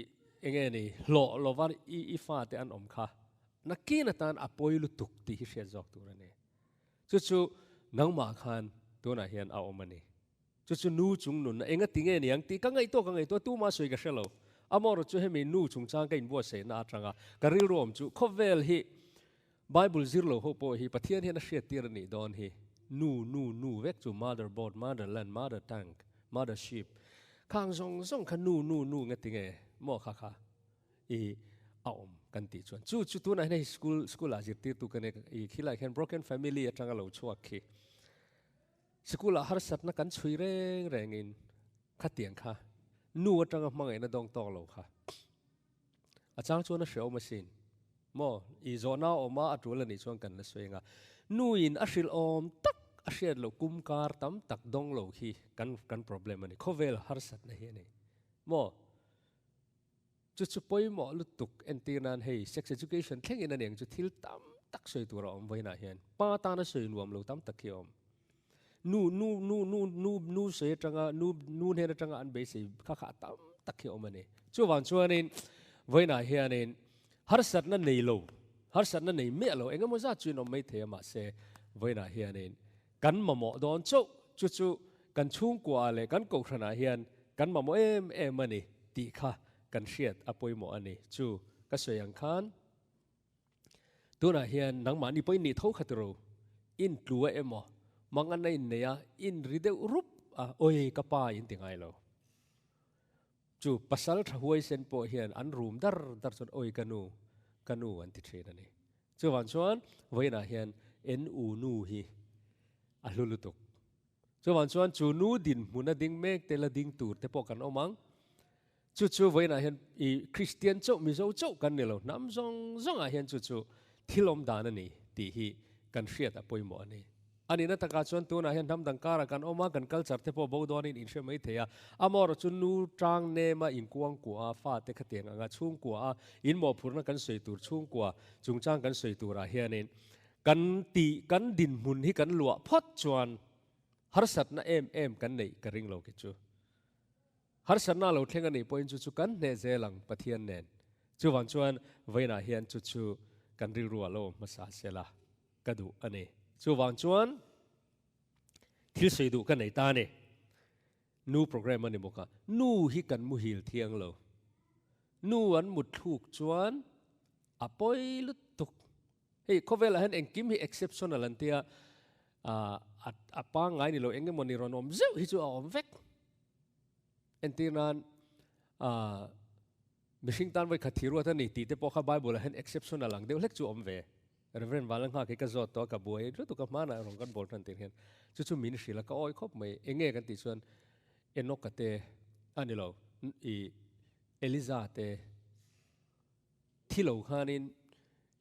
enge ni hlawh lova i i fate an awm kha nakin atan a pawi lutuk tih hi hriat zawk tur a ni. Chu chu nangmah khan tunah hian a awm a ni. Chu chu nu chung nunna enga ti nge ni ang tih ka ngaihtuah ka ngaihtuah tuma sawi ka hre lo. Amaherawhchu chu hemi nu chungchang ka inbuatsaihna atanga ka rilru awm chu khawvel hi Bible zir lo ho pawh hi Pathian hian a hriattir a nih dawn hi. Nu, nu, nu vek chu mother board, mother land, mother tank, mother ship khang zawng zawng kha nu, nu, nu nge tinge maw kha kha i a awm kan tih chuan chu chu tunah hian hei school school ah zirtirtu ka nia i khilaiah khian broken family atanga lo chhuak khi. Sikul ah harsatna kan chhui reng rengin khatiang kha nu atanga hmangaihna dawng tawk lo kha a chang chuan a hreawm asin maw i zawhna a awm a a tul anih chuan kan la sawi anga nu in a hrilh awm tak a hriat loh kum kar tam tak dawng lo khi kan kan problem ani khawvel harsatna hi ani maw chu chu pawimawh lutuk entir nan hei sex education thleng in aniang chu thil tam tak sawi tur a awm vawiinah hian pa tana sawi nuam lo tam tak hi a awm. Nu, nu, nu, nu, nu, nu sawi atanga, nu, nu hnen atanga an beisei kha kha a tam tak hi a awm a ni. Chuvang chuanin vawiinah hianin harsatna nei lo, harsatna nei miah lo, eng emaw zat chu in awm mai thei a mahse vawiinah hianin kan mamawh dawn chauh, chu chu kan chhungkuaah leh kan kohhranah hian kan mamawh em em a ni tih kha kan hriat a pawimawh a ni. Chu ka sawi ang khan. Tunah hian nangmahni pawh in nih tho kha tiro, in tlu a emaw, mangan a in nei a, in ri deuh rup a, awi ka pa in ti ngai lo. Chu pasal tha huaisen pawh hian an rum dar dar chuan awi ka nu, ka nu an ti thin a ni. Chuvang chuan vawiinah hian en u nu hi a hlu lutuk. Chuvang chuan chu nu dinhmuna ding mek te la ding tur te pawh kan awm ang. Chu chu vawiinah hian i Kristian chauh, Mizo chauh kan ni lo, hnam zawng zawngah hian chu chu thil awm dan a ni tih hi kan hriat a pawimawh a ni. A nihna takah chuan tunah hian hnam dang karah kan awm a, kan culture te pawh bo dawnin inhre mai thei a. Amaherawh chu nu tang nema inkuangkuah a, fate khatiang anga chhungkua a, inmawhphurhna kan sawi tur chhungkua chungchang kan sawi turah hianin kan tih, kan dinhmun hi kan luah phawt chuan harsatna em em kan neih ka ring lo khi chu. Harsatna lo thleng a nih pawhin chu chu kan hneh zel ang Pathian nen. Chuvang chuan vawiinah hian chu chu kan rilru ah lo awm hmasa sela ka duh a ni. Chuvang chuan thil sawi duh ka nei ta a ni. Nu program a ni bawk a, nu hi kan muhil thiang lo. Nu an mutthluk chuan a pawi lutuk. Hei khawvelah hian engkim hi exceptional an tia, a pangngai ni lo eng emaw ni rawn awm zeuh hi chu a awm vek. Entir nan mihring tan vawi khat thi ruat a ni tih te pawh kha Bible ah hian exceptional ang deuh hlek chu awm ve. Reverend Vanlalnghak hi ka zawt tawh a, ka buai lutuk a hmanah rawn kan bawl tan tir hian chu chu min hrilh a, ka awi khawp mai. Enge kan tih chuan Enoch-a te a ni lo, i Eliza te thi lo khanin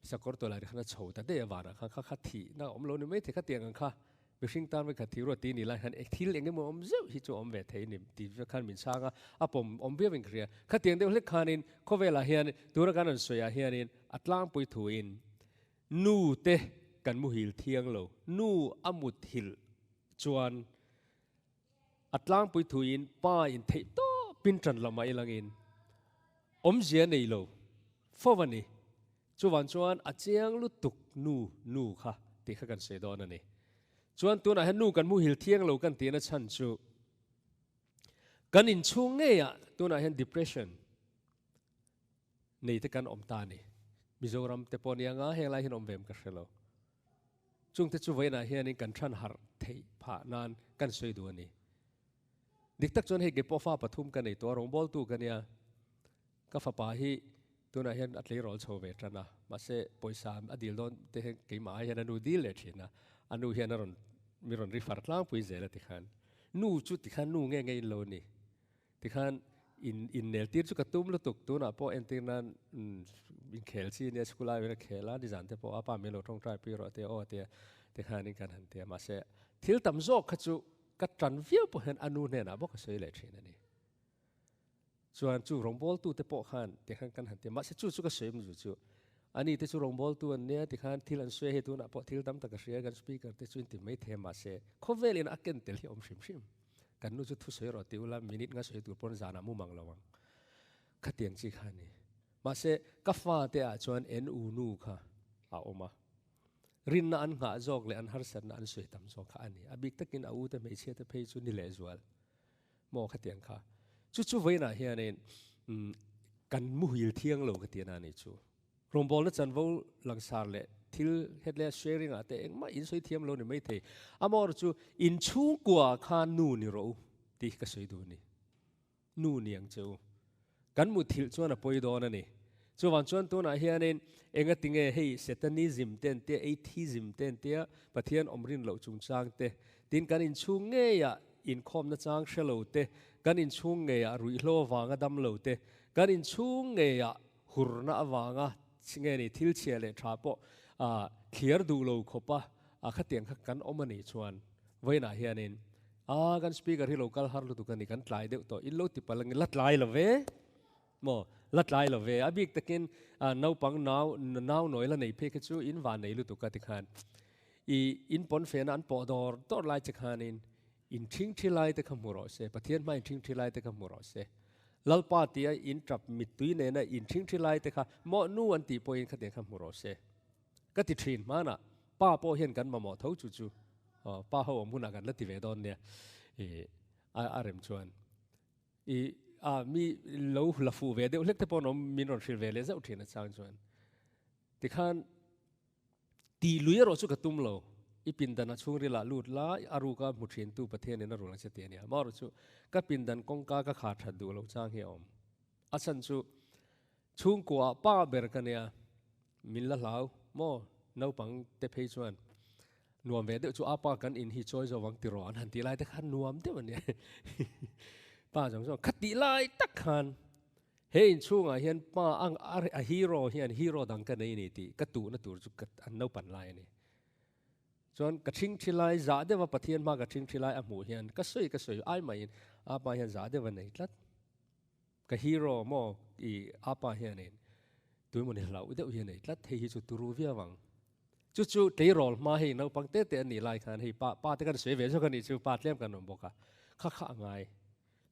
sakawr tawlai ri khan a chho ta daih a vanah khan kha kha thih na a awm lo ni mai thei kha tiang ang kha mihring tan vekhat thih ruat ti ni lai hian eng thil eng emaw awm zeuh hi chu a awm ve thei ni tih vek khan min chhang a, a pawm awm viau in ka hria. Khatiang deuh hlek khanin khawvelah hian tuna kan rawn sawiah hianin a tlangpui thuin nu te kan muhil thiang lo, nu a muthilh chuan A tlangpui thuin pa in theih tawpin ṭan la mai langin awmzia nei lo fo a ni. Chuvang chuan a chiang lutuk nu nu kha tih kha kan sawi dawn a ni. Chuan tunah hian nu kan muhil thiang lo kan tihna chhan chu kan inchhung ngeiah tunah hian depression nei te kan awm ta a ni. Mizoram te pawh nia nga heng lai hian awm ve em ka hre lo. Chungte chu vawiinah hianin kan than harh theih phah nan kan sawi duh a ni. Dik tak chuan hei kei pawh fa pathum ka nei tawh a, rawngbawltu ka nia. Ka fapa hi tunah hian a tleirawl chho ve tan a, mahse pawisa a dil dawn te hian keimah ai hian a nu dil leh thin a, a nu hian a rawn mi rawn ri far tlangpui zel a tikhan. Nu chu tikhan nu nge nge in lo ni. Tikhan in innel tir chu ka tum lutuk, tunah pawh entir nan inkhel chi ania school ai a khel a, nizan te pawh a pa min lo tawngtai pui rawh tia aw tia tikhan in kan han tia mahse thil tam zawk kha chu ka tan viau pawh hian a nu hnenah bawk a sawi leh thin a ni. Chuan chu rawngbawltu te pawh khan tikhan kan han tia mahse chu chu ka sawi awm zu chu ani te chu rawngbawltu an nia tikhan thil an sawi a hei tunah pawh thil tam tak a hria kan speaker te chu in ti maithei a mahse khawvelin a ken tel hi a awm hrim hrim. Kan nu chu thu sawi rawh ti ula, minute nga sawi tur pawn zanah mu mang lo ang. Khatiang chi kha a ni. Mahse, ka fate ah chuan en u nu kha a awm a. Rinna an nghah zawk leh an harsatna an sawi tam zawk kha a ni. A bik takin a u te hmeichhia te phei chu ni lehzual maw khatiang kha. Chu chu vawiinah hianin kan muhil thiang lo ka ti a ni chu. Rawngbawlna chanvo langsar leh thil hetlai sharing ah te engmah in sawi thiam lo ni maithei. Amaherawh chu in chhungkua kha nu ni rawh u tih hi ka sawi duh a ni. Nu ni ang che u. Kan muthilh chuan a pawi dawn a ni. Chuvang chuan tunah hianin engatinge hei Satanism te an tia, Atheism te an tia, Pathian awm rin loh chungchang te. Tin, kan inchhung ngeiah inkhawmna chang hre lo te, kan inchhung ngeiah ruihhlo avanga dam lo te, kan inchhung ngeiah hurna avanga nge ni thil chhia leh tha pawh thliar duh lo khawpa khatiang kha kan awm a nih chuan vawiinah hianin a kan speaker hi lo kal har lutuk a ni, kan tlai deuh tawh, in lo ti palh ang in la tlai lo ve maw, la tlai lo ve, a bik takin naupang nau nau nawi la nei phei kha chu in van nei lutuk a tikhan i in pawn fena an pawh dawr dawr lai che khanin In ṭhingṭhi lai te kha hmu rawh se, Pathian hma in ṭhingṭhi lai te kha hmu rawh se. Lalpa tia in ṭap mittui nena in ṭhingṭhi lai te kha maw nu an tih pawhin khatiang kha hmu rawh se. Ka ti ṭhin hmanah pa pawh hian kan mamawh tho chu chu aw pa ho awm hunah kan la ti ve dawn nia i a a rem chuan i a mi lo la fuh ve deuh hlek te pawh an awm min rawn hrilh ve leh zauh ṭhin a chang chuan tikhan Tih lui erawh chu ka tum lo. I pindan a chhungril ah lut la, a ruka hmu thin tu Pathian in a rul ang che tih a nia. Amaherawh chu ka pindan kawngka ka khar that duh loh chang hi a awm. A chhan chu chhungkua ah pa ber ka nia, min la hlau maw? Naupang te phei chuan nuam ve deuh chu a pa kan in hi chawi zo vang tiraw an han tih lai te khan nuam deuh a nia. Pa zawng zawng kha tih lai tak khan He inchhungah hian pa ang a hero hian hero dang ka nei a ni tih ka tuhna tur chu ka an naupan lai a ni. Chuan ka thingthi lai zah deuha Pathian hma ka thingthi lai a hmuh hian ka sawi ka sawi ai maiin apa hian zah deuha nei tlat. Ka hero maw i apa hianin tuemawni hlauh deuh hi a nei tlat hei hi chu turu viau ang. Chu chu tleirawl hma hei naupang te te an nih lai khan hei pa pa te kan sawi ve zawk a nih chu pa tlem kan awm bawk a kha kha a ngai.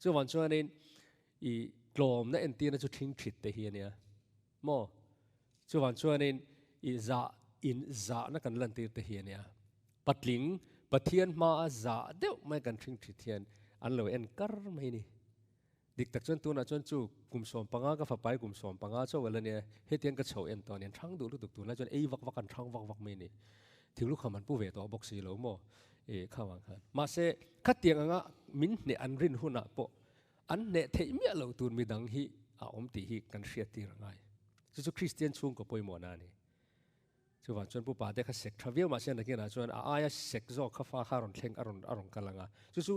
Chuvang chuanin I tlawmna entirna chu thing thit te hi a nia maw? Chuvang chuanin i zah in zahna kan lantir te hi a nia. Patling Pathian hmaa zah deuh mai kan thing thit hian an lo en kar mai ni. Dik tak chuan tunah chuan chu kum 15 ka fapai kum 15 chauh ala nia, hetiang ka chho en tawh a ni, an thang duh lutuk tunlai chuan ei vak vak an thang vak vak mai ni. Thinglukham an pu ve tawh bawk si lo maw? I kha vang khan. Mahse khatiang anga min hneh an rin hunah pawh An hneh theih miah loh tur midang hi a awm tih hi kan hriat tir a ngai. Chu chu Kristian chhungkaw pawimawhna a ni. Chuvang chuan Pu Pate kha sek tha viau mahse nakinah chuan a aia sek zawk kha fa kha a rawn thleng a rawn a rawn kal ang a. Chu chu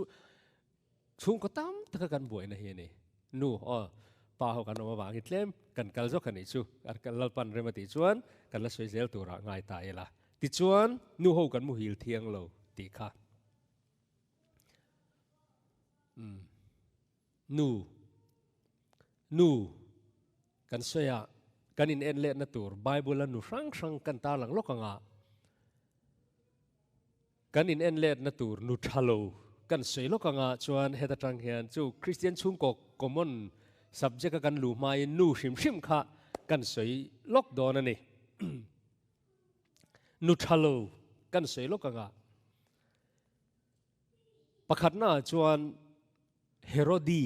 chhungkaw tam taka kan buaina hi a ni. Nu aw pa ho kan awm avangin tlem kan kal zawk a nih chu. Lalpan rem a tih chuan kan la sawi zel turah ngai ta ila. Tichuan nu ho kan muhil thiang lo tih kha. Nu, nu kan sawi a, kan in en letna tur Bible a nu hrang hrang kan tarlang lawk ang a, kan in en letna tur nu tha lo kan sawi lawk ang a, chuan heta tang hian chu Christian chhungkaw common subject a kan luh hmain nu hrim hrim kha kan sawi lawk dawn a ni. Nu tha lo kan sawi lawk ang a. Pakhatnaah chuan Herodi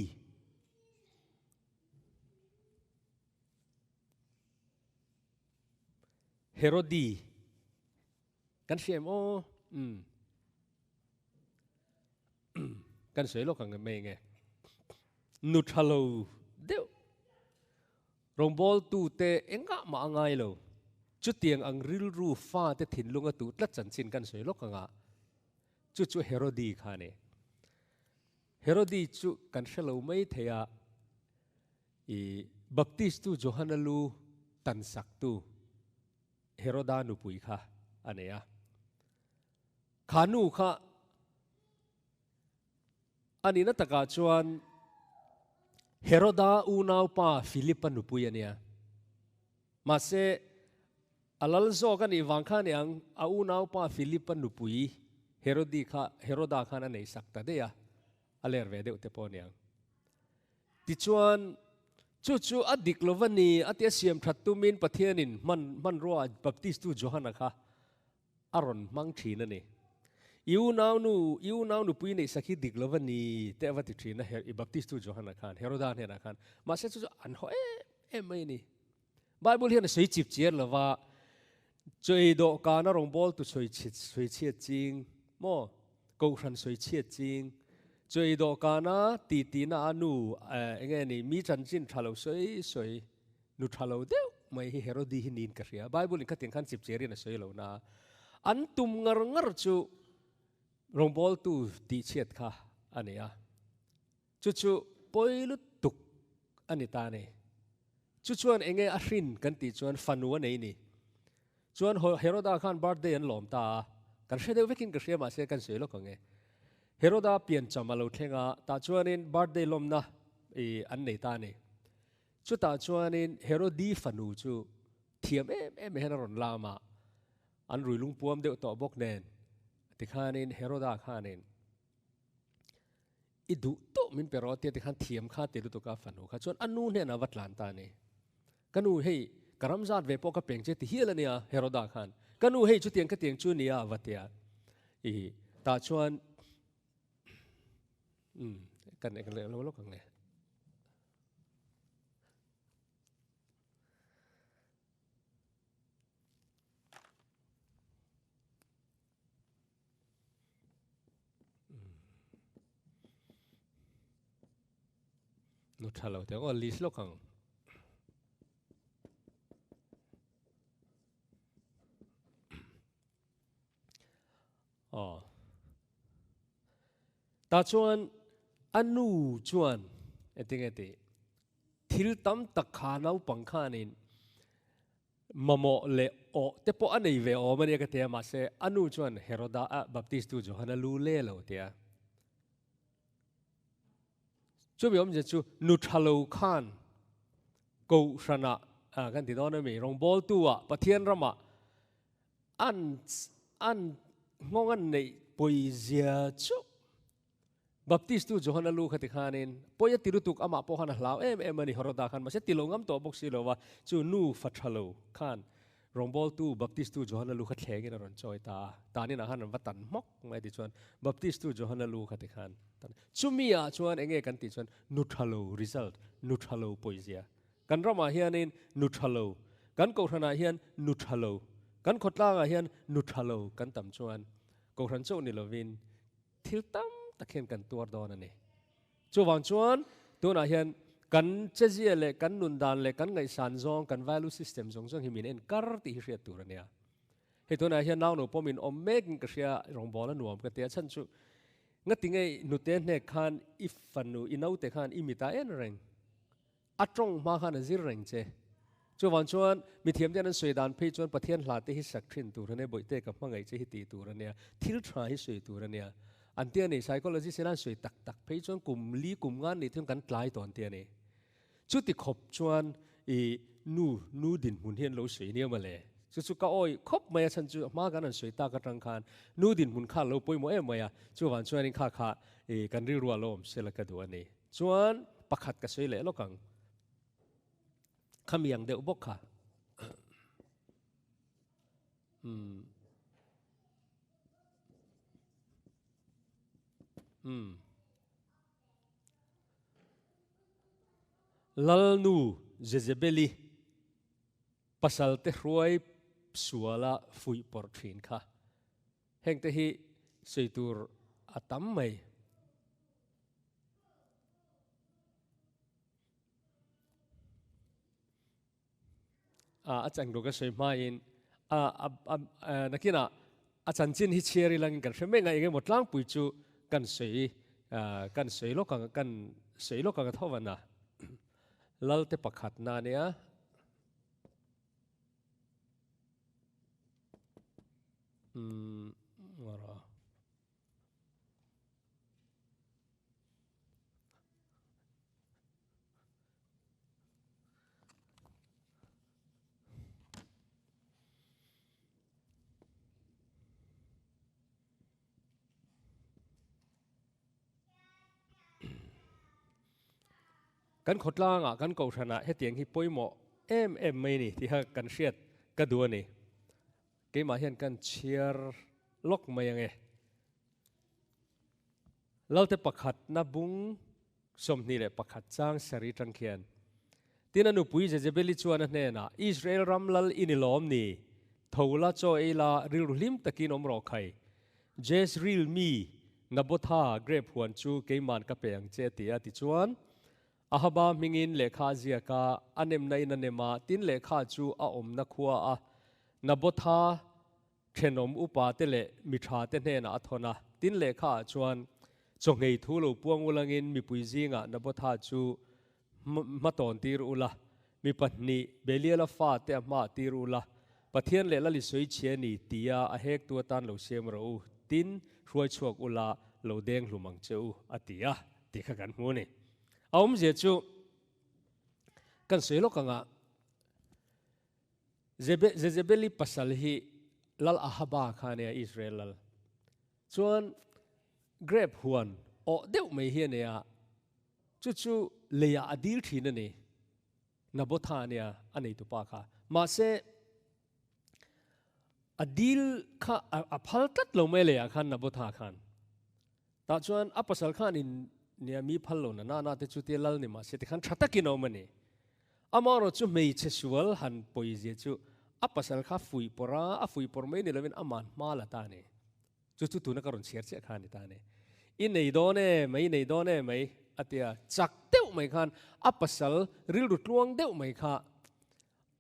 Herodi kan hria em aw? Umm kan sawi lawk ang mai nge. Nu tha lo deuh Rawngbawltute engah mah a ngai lo. Chutiang ang rilru fate thinlung a tuh tlat chanchin kan sawi lawk ang a, chu chu Herodi kha a ni. Herodi chu kan hre lo mai thei a, i Baptistu Johana lu tansaktu Heroda nupui kha a nei a. Kha nu kha A nihna takah chuan Heroda unaupa Philipa nupui a nia. Mahse, a lal zawk a nih vang kha a ni ang, a unaupa Philipa nupui Herodi kha Heroda khan a neihsak ta daih a, a ler ve deuh te pawh a ni ang. Tichuan, chu chu a dik lo va ni, a ti a siam that tumin Pathianin hman hmanrua Baptistu Johana kha a rawn hmang thin a ni. I unaunu, i unau nupui neihsak hi dik lo va ni teh a va ti thin a, i Baptistu Johana khan, Heroda hnenah khan. Mahse chu chu an haw em em mai a ni. Bible hian a sawi chip chiar lo va, chawi dawhkana rawngbawltu sawi chhit, sawi chhiat ching maw, kohhran sawi chhiat ching, chawi dawhkana titi na a nu, eng nge ni, mi chanchin tha lo sawi sawi, Nu tha lo deuh mai hi Herodi hi niin ka hria. Bible in khatiang khan chipchiarin a sawi lo na. An tum ngar ngar chu Rawngbawltu tihchhiat kha a ni a, chu chu pawi lutuk a ni ta a ni. Chu chuan enge a hrin kan tih chuan fanu a nei ni. Chuan Heroda khan birthday an lawm ta a, kan hre deuh vekin ka hria mahse kan sawi lawk ang e. Heroda piancham a lo thleng a, tah chuanin birthday lawmna an nei ta a ni. Chutah chuanin Herodi fanu chu thiam em em hian a rawn lam a, an rui lungpuam deuh tawh bawk nen tikhanin Heroda khanin i duh tawh min pe rawh tia tikhan thiam kha ti lutuk a fanu kha chuan a nu hnenah va tlan ta a ni. Ka nu hei ka ram zat ve pawh ka peng che ti hial a nia Heroda khan ka nu hei chutiang ka tiang chu nia va tia i tah chuan um kan eng leh lo lawk ang e. Nu tha lo te aw list lawk ang. Aw. Ta chuan a nu chuan engtinge tih thil tam tak kha naupang khanin mamawh leh awh te pawh a nei ve awm a nia ka ti a, mahse a nu chuan Heroda a Baptist tu Johana lu le lo ti a. Chumi awmzia chu nu tha lo khan Kohhranah kan ti dawn a mi, rawngbawltu ah Pathian ramah an an nghawng an neih pawizia chu Baptist tu Johana lu kha ti khanin pawi a ti lutuk amah pawh khan a hlau em em a ni Heroda khan mahse ti lo ngam tawh bawk si lo va chu nu fa tha lo khan rawngbawltu Baptist tu Johana lu kha thlengin a rawn chawi ta a tanin ah khan an va tan hmawk mai ti chuan Baptist tu Johana lu kha ti khan tan chumi ah chuan enge kan tih chuan nu tha lo result nu tha lo pawizia Kan ramah hianin nu tha lo, kan kohhranah hian nu tha lo, kan khawtlangah hian nu tha lo kan tam chuan kohhran chauh ni lovin thil tam tak hian kan tuar dawn a ni. Chuvang chuan tunah hian kan chezia leh kan nun dan leh kan ngaihsan zawng, kan value system zawng zawng hi min en kar tih hi hriat tur a nia. Hei tunah hian nau no pawmin awm mekin ka hria, rawngbâwl a nuam ka ti a, chhan chu ngati ngei hnute hnek khan i fanu, i naute khan i mitah en reng. A tawng hma khan a zir reng che. Chuvang chuan mithiam te an sawi dan phei chuan Pathian hla te hi sak thin tur a nia, bawihte ka hmangaih che hi tih tur a nia, thil tha hi sawi tur a nia. An ti a ni, psychologist in an sawi tak tak phei chuan kum li kum nga nih thung kan tlai tawh an ti a ni. Chuti khawp chuan i nu nu dinhmun hi an lo sawi nia mawle. Chu chu ka awi khawp mai a chhan chu hma kan an sawi tak atang khan nu dinhmun kha a lo pawimawh em mai a, chuvang chuanin kha kha i kan rilru a lo awm sela ka duh a ni. Chuan pakhat ka sawi leh lawk ang. Khami ang deuh bawk kha. Um. Um. Lalnu Jezebeli pasal te hruai suala fuih pawrh thin kha. Hengte hi sawi tur a tam mai. A chan tur ka sawi hmain nakinah a chanchin hi chhiar ilangin kan hre mek a, engemaw tlangpui chu kan sawi kan sawi lawk ang kan sawi lawk ang a tho van a. Lalte pakhatna a nia. Umm ngara. Kan khawtlangah, kan kohhranah hetiang hi pawimawh em em mai ni tiha kan hriat ka duh a ni. Keimah hian kan chhiar lawk mai ange. Lalte pakhatna bung 21 chang sari tang khian, Tin a nupui Jezebeli chuan a hnenah, Israel ram lal i ni lawm ni? Tho la, chaw ei la, rilru hlim takin awm rawh khai. Jezreel mi Nabotha grape huan chu keiman ka pe ang che, ti a. Tichuan, Ahaba hmingin lehkha a ziak a, a nemna in a nem a, tin lehkha chu a awmna khua a Nabotha thenawm upa te leh mi tha te hnenah a thawn a. Tin lehkha ah chuan chawngei thu lo puang ulangin mipui zingah Nabotha chu hmatawn tir ula, mi pahnih Beliala fate a hmaah tir ula, Pathian leh Lali sawi chhia ni tia a hektu atan lo siam rawh u, tin hruai chhuak ula lo deng hlum ang che u, a ti a, tih kha kan hmu a ni. A awmzia chu kan sawi lawk anga Jezebeli pasal hi Lal Ahaba kha a nia, Israel lal. Chuan grape huan awh deuh mai hi a nia, chu chu leiah a dil thin a ni. Nabotha a nia, a neitupa kha. Mahse, a dil kha a phal tlat lo mai leiah khan Nabotha khan. Tah chuan a pasal khanin nia mi phal lo na na na te chu tia lal ni mahse tikhan tha takin a awm a ni. Amaherawh chu hmeichhe sual han pawizia chu a pasal kha fuih pawrh a, a fuih pawrh mai ni lovin aman hma la ta a ni. Chu chu tuna ka rawn chhiar chiah kha a ni ta a ni. I nei dawn e mai, nei dawn e mai a ti a, chak deuh mai khan a pasal rilru tluang deuh mai kha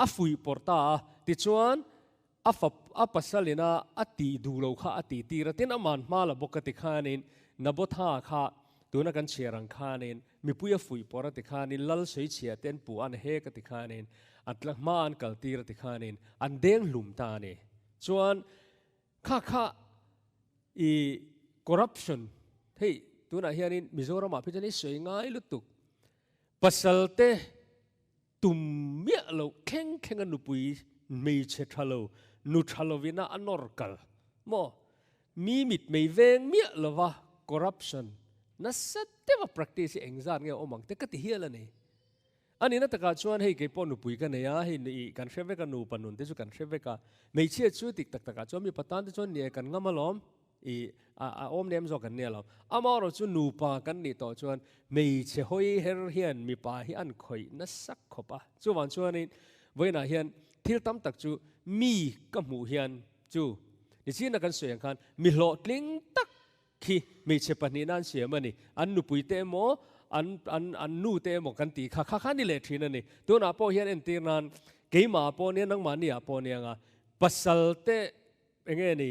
a fuih pawrh ta a, tichuan a fa a pasalina a tih duh lo kha a tih tir a, tin aman hma la bawk a ti khanin Nabotha kha tuna kan chhiar ang khanin mipui a fuih pawrh a ti khanin lal sawichhia te an puh an hek a ti khanin an tla hma an kal tir a ti khanin an deng hlum ta a ni. Chuan kha kha i corruption hei tunah hianin Mizoramah phei chuan i sawi ngai lutuk pasal te Tum miah loh thleng thleng a nupui hmeichhe tha lo, nu tha lovin a a nawr kal maw? Mi mit mei veng miah lova corruption nasa deuha practice hi engzat nge a awm ang te ka ti hial a ni. A nihna takah chuan hei keipawh nupui ka nei a, hei ih kan hre vek a, nupa nun te chu kan hre vek a, hmeichhia chu tik tak takah chuan mipa tan te chuan ni e kan ngam alawm. I a awm nem zawk an nia lo. Amaherawh chu nupa kan nih tawh chuan hmeichhe hawi her hian mipa hi an khawih nasa khawp a. Chuvang chuanin vawiinah hian thil tam tak chu mi ka hmuh hian chu nichina kan sawi ang khan mi hlawhtling tak khi hmeichhe pahnihna an siam a ni. An nupuite emaw an an an nute emaw kan tih kha kha kha ni leh thin a ni. Tunah pawh hian entir nan keimah pawh nia nangmahni ah pawh nia anga pasalte Enge ni,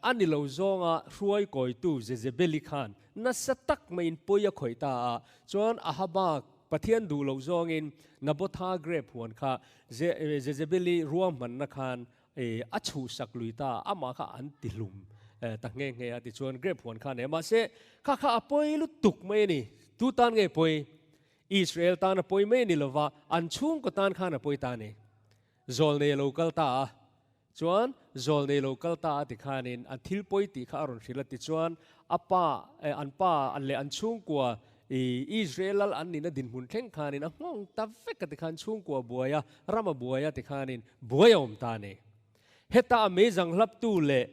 a ni lo zawnga hruai kawitu Jezebeli khan nasa tak maiin pawi a khawih ta a, chuan Ahaba Pathian duh loh zawngin Nabotha grape huan kha Jezebeli ruahmanna khan a chhuhsak lui ta a, amah kha an ti hlum ta nghe nghe a, tichuan grape huan kha a nei a, mahse kha kha a pawi lutuk mai a ni, tu tan nge pawi? Israel tan a pawi mai a ni lova, an chhungkaw tan khan a pawi ta a ni. Zawlnei a lo kal ta a, Chuan zawl nei lo kal ta a ti khanin an thil pawi tih kha a rawn hrilh a tichuan a pa eh an pa leh an chhungkua i Israel lal an nihna dinhmun thleng khanin a nghawng ta vek a ti khan chhungkua buai a ram a buai a ti khanin buai a awm ta a ni. Heta a meizang hlaptu leh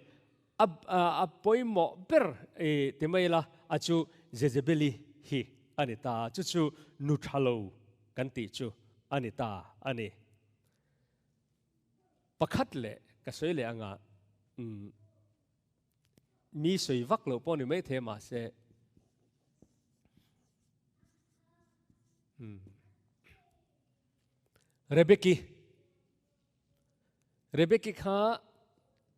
a a pawimawh ber i ti mai ila a chu Jezebeli hi a ni ta a chu chu nu tha lo kan tih chu a ni ta a ni. Pakhat leh ka sawi leh anga umm mi sawi vak loh pawh ni mai thei mahse umm Rebeki Rebeki kha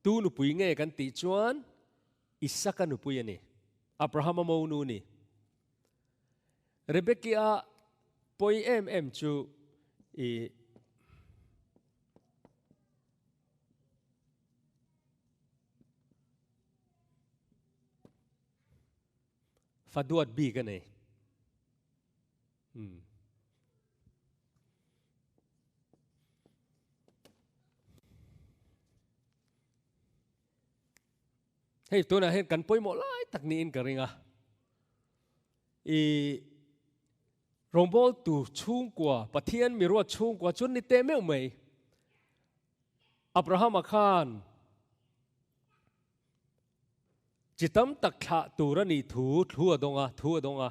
tu nupui nge kan tih chuan Isaka nupui a ni Abrahama monu ni Rebeki a pawi em em chu i Fa duat bik a nei. Hmm. Hei tunah hian kan pawimawh lai tak niin ka ring a. I Rawngbawltu chhungkua, Pathian miruat chhungkua chu ni teh meuh mai. Abrahama khan chi tam tak thlah tur a nih thu thu a dawng a, thu a dawng a.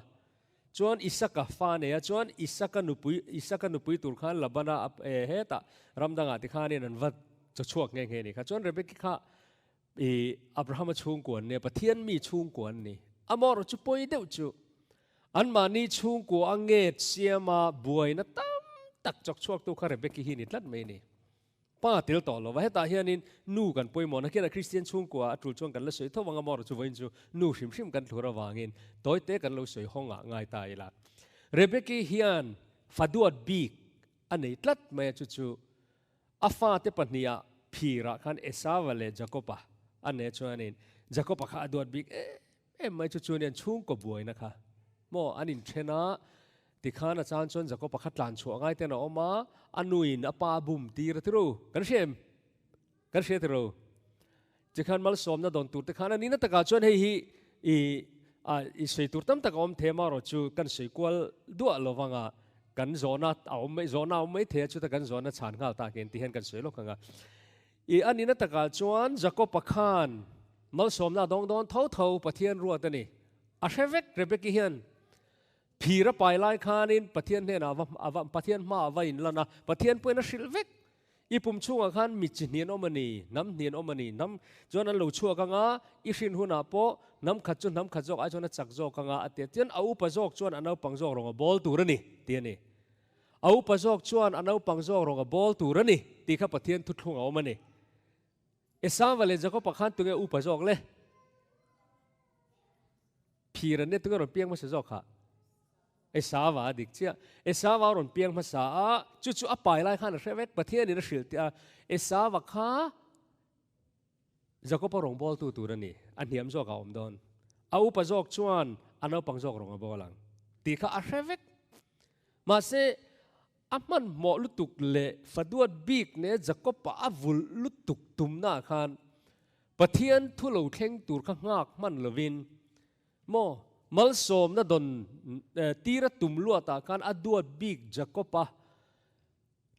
Chuan Isaka fa nei a, chuan Isaka nupui, Isaka nupui tur khan Labana hetah ram dangah ti khanin an va chaw chhuak nghe nghe a ni kha. Chuan Rebeki kha I Abrahama chhungkua an nia, Pathian mi chhungkua an ni. Amaherawh chu pawi deuh chu anmahni chhungkua a nget siama buaina tam tak chawk chhuaktu kha Rebeki hi ni tlat mai a ni. Pa tel tawh lo va, hetah hianin nu kan pawimawh na khian a Kristian chhungkua a tul chuan kan la sawi tho ang a, maw chu vawiin chu nu hrim hrim kan thlur avangin tawite kan lo sawi hawng ah ngai ta ila. Rebeki hian fa duat bik a nei tlat mai a, chu chu a fate pahniha phirah khan Esava leh Jakoba a nei a chuanin Jakoba kha a duat bik em em mai chu chuan chhungkaw buaina kha maw an inthen a, tikhan a chan chuan Jakoba kha tlan chhuah ngai ten a awm a, a nuin a pa bum tir a ti ru, kan hria em? Kan hria ti ru. Tikhan malsawmna dawn tur te khan a nihna takah chuan hei hi i i sawi tur tam tak a awm thei a, marawh chu kan sawi kual duah lo vang a, kan zawhna a awm mai zawhna a awm mai thei a, chuta kan zawhna chhan nghal tak hian ti hian kan sawi lawk ang a. I a nihna takah chuan Jakob-a khan malsawmna a dawng dawn tho tho Pathian ruat a ni. A hre vek Rebeki hian phir a pai lai khanin Pathian hnenah a va a va Pathian hmaah a va inlan a, Pathian pawhin a hrilh vek. I pum chhungah khan mi chi hnian awm a ni, hnam hnian awm a ni, hnam chuan an lo chhuak ang a, i hrin hunah pawh hnam khat chu hnam khat zawk ai chuan a chak zawk ang a, a ti a. Tichuan a upa zawk chuan a naupang zawk rawng a bawl tur a ni, ti a ni. A upa zawk chuan a naupang zawk rawng a bawl tur a ni, tih kha Pathian thuthlung a awm a ni. Esauva leh Jakoba khan tunge upa zawk le? Phir an nia tunge rawn piang hmasa zawk kha? Esauva a dik chiah. Esauva a rawn piang hmasa a, chu chu a pai lai khan a hre vek, Pathianin a hrilh tih a, Esauva kha Jakoba rawngbawltu tur a ni, a hniam zawk a awm dawn. A upa zawk chuan a naupang zawk rawng a bawl ang tih kha a hre vek. Mahse, a hmanhmawh lutuk leh faduat bik nen Jakoba a vulh lutuk tumnaah khan Pathian thu lo thleng tur kha nghak hman lovin maw malsawmna dawn tira tum luatah khan a duat bik Jakob-a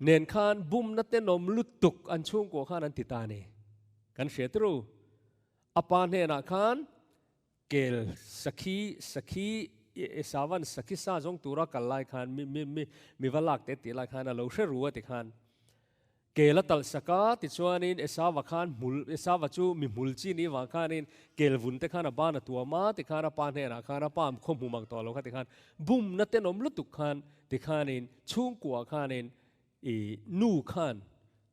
nen khan bumna tenawm lutuk an chhungkuah khan an ti ta a ni. Kan hria turu. A pa hnenah khan kel sakhi sakhi Esavan sakhi sa zawng tura kal lai khan mi mi mi mi va lak te tih lai khan a lo hre ru a ti khan Kel a talh sak a, tichuanin Esava khan hmul, Esava chu mi hmul chi ni vang khanin kel vun te khan a ban a tuam a, tikhan a pa hnenah khan a pa khaw hmu mang tawh lo kha tikhan bumna tenawm lutuk khan tikhanin chhungkuah khanin i nu khan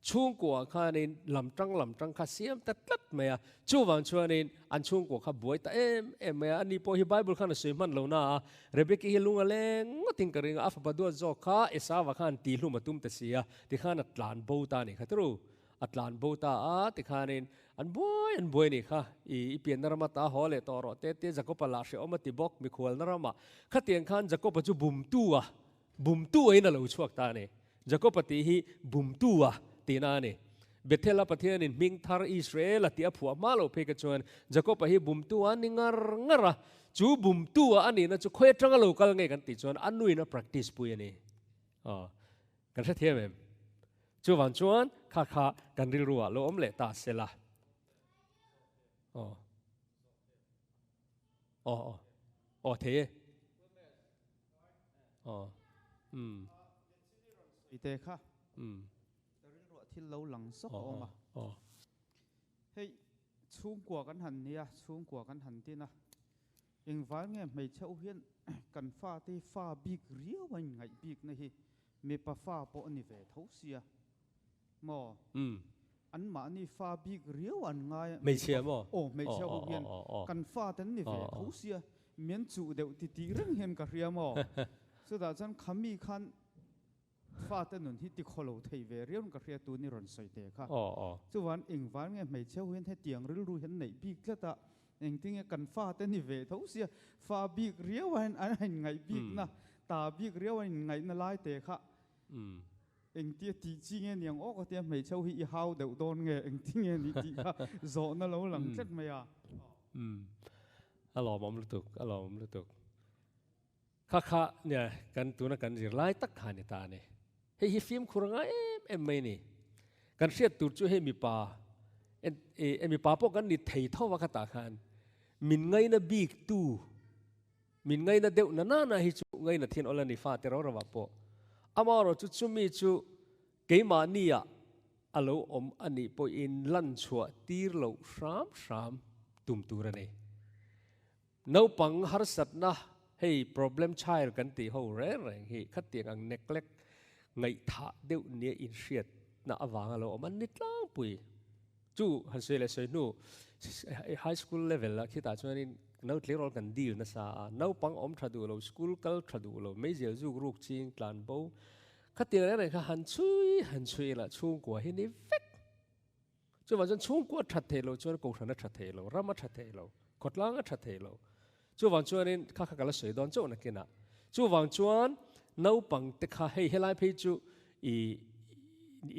chhungkuah khanin lam tang lam tang kha siam ta tlat mai a, chuvang chuanin an chhungkuah kha buai ta em em mai a, ani pawh hi Bible khan a sawi hman lo na a, Rebeki hi lung a leng ngawtin ka ring a, a fapa duat zawk kha Esava khan tihlum a tum ta si a, Tikhan a tlan bo ta a nih kha turu. A tlan bo ta a, tikhanin an buai an buai a nih kha. I i pianna rama ta haw leh tawh rawh te te Jakob-a lah hrehawm a ti bawk mikhualna ramah. Khatiang khan Jakob-a chu bumtu a, bumtu a in a lo chhuak ta a ni. Jakob-a tih hi bumtu a tihna a ni. Bethel-a Pathianin hming thar Israel-a tih a phuah hma loh phei kha chuan Jakob-a hi bumtu a ni ngar ngar a. Chu bumtu a a nihna chu khawi atanga lo kal nge kan tih chuan a nuin a practice pui a ni. Aw. Kan hrethiam em? Chuvang chuan kha kha kan rilru ah lo awm leh ta se la. Aw. Aw aw. Aw thei e. Aw. Um. Ite kha. Um. Rilru ah thil lo lang zawk a awm a. Aw. Hei chhungkua kan han nia, chhungkua kan han tin a. Engvai nge hmeichhe u hian kan fate hi fa bik riau a inngaih bikna hi mipa fa pawh a ni ve tho sia maw? Anmahni fa bik riau an ngai a. Hmeichhia maw? Aw, hmeichhia ho hian kan fate an ni ve tho sia, mian chuh deuh titih reng hian ka hria maw? Chutah chuan khami khan Fate nun hi tikhaw lo thei ve riau in ka hria tun i rawn sawi te kha. Chuvan engvan nge hmeichhe ho hian hetiang rilru hi an neih bik tlat a, engtinge kan fate ni ve tho sia fa bik riau a an inngaih bikna, ta bik riau a inngaihna lai te kha engtia tih chi nge niang aw ka tia hmeichhe ho hi i hau deuh dawn nge engtinge ni tih kha zawhna lo lang tlat mai a. A lawmawm lutuk, a lawmawm lutuk. Kha kha nia kan tuna kan zir lai tak kha ni ta a ni. Hei hi fimkhur a ngai em em mai a ni. Kan hriat tur chu hei mipa e mipa pawh kan ni thei tho a khatah khan min ngaina bik tu min ngaina deuh na nana hi chu ngaina thin awl a ni fate ro ro ah pawh. Amaherawh chu chumi chu keimahni ah a lo awm a nih pawhin lan chhuah tir loh hram hram tum tur a ni. Naupang harsatna, hei problem child kan tih ho reng reng hi khatiang ang neglect ngaihthah deuh nia inhriat. na avanga lo awm an ni tlangpui. Chu han sawi leh sawi hnu high school level ah khitah chuanin no tleirawl kan deal nasa a, naupang awm tha duh lo, school kal tha duh lo, meizial zuk ruk ching tlan bo khatiang reng reng kha han chhui han chhui ila chhungkua hi ni vek. Chuvang chuan chhungkua a that theih loh chuan kohhran a tha thei lo, ram a tha thei lo, khawtlang a tha thei lo. Chuvang chuanin kha kha ka la sawi dawn chauh nakinah. Chuvang chuan naupang te kha hei helai phei chu i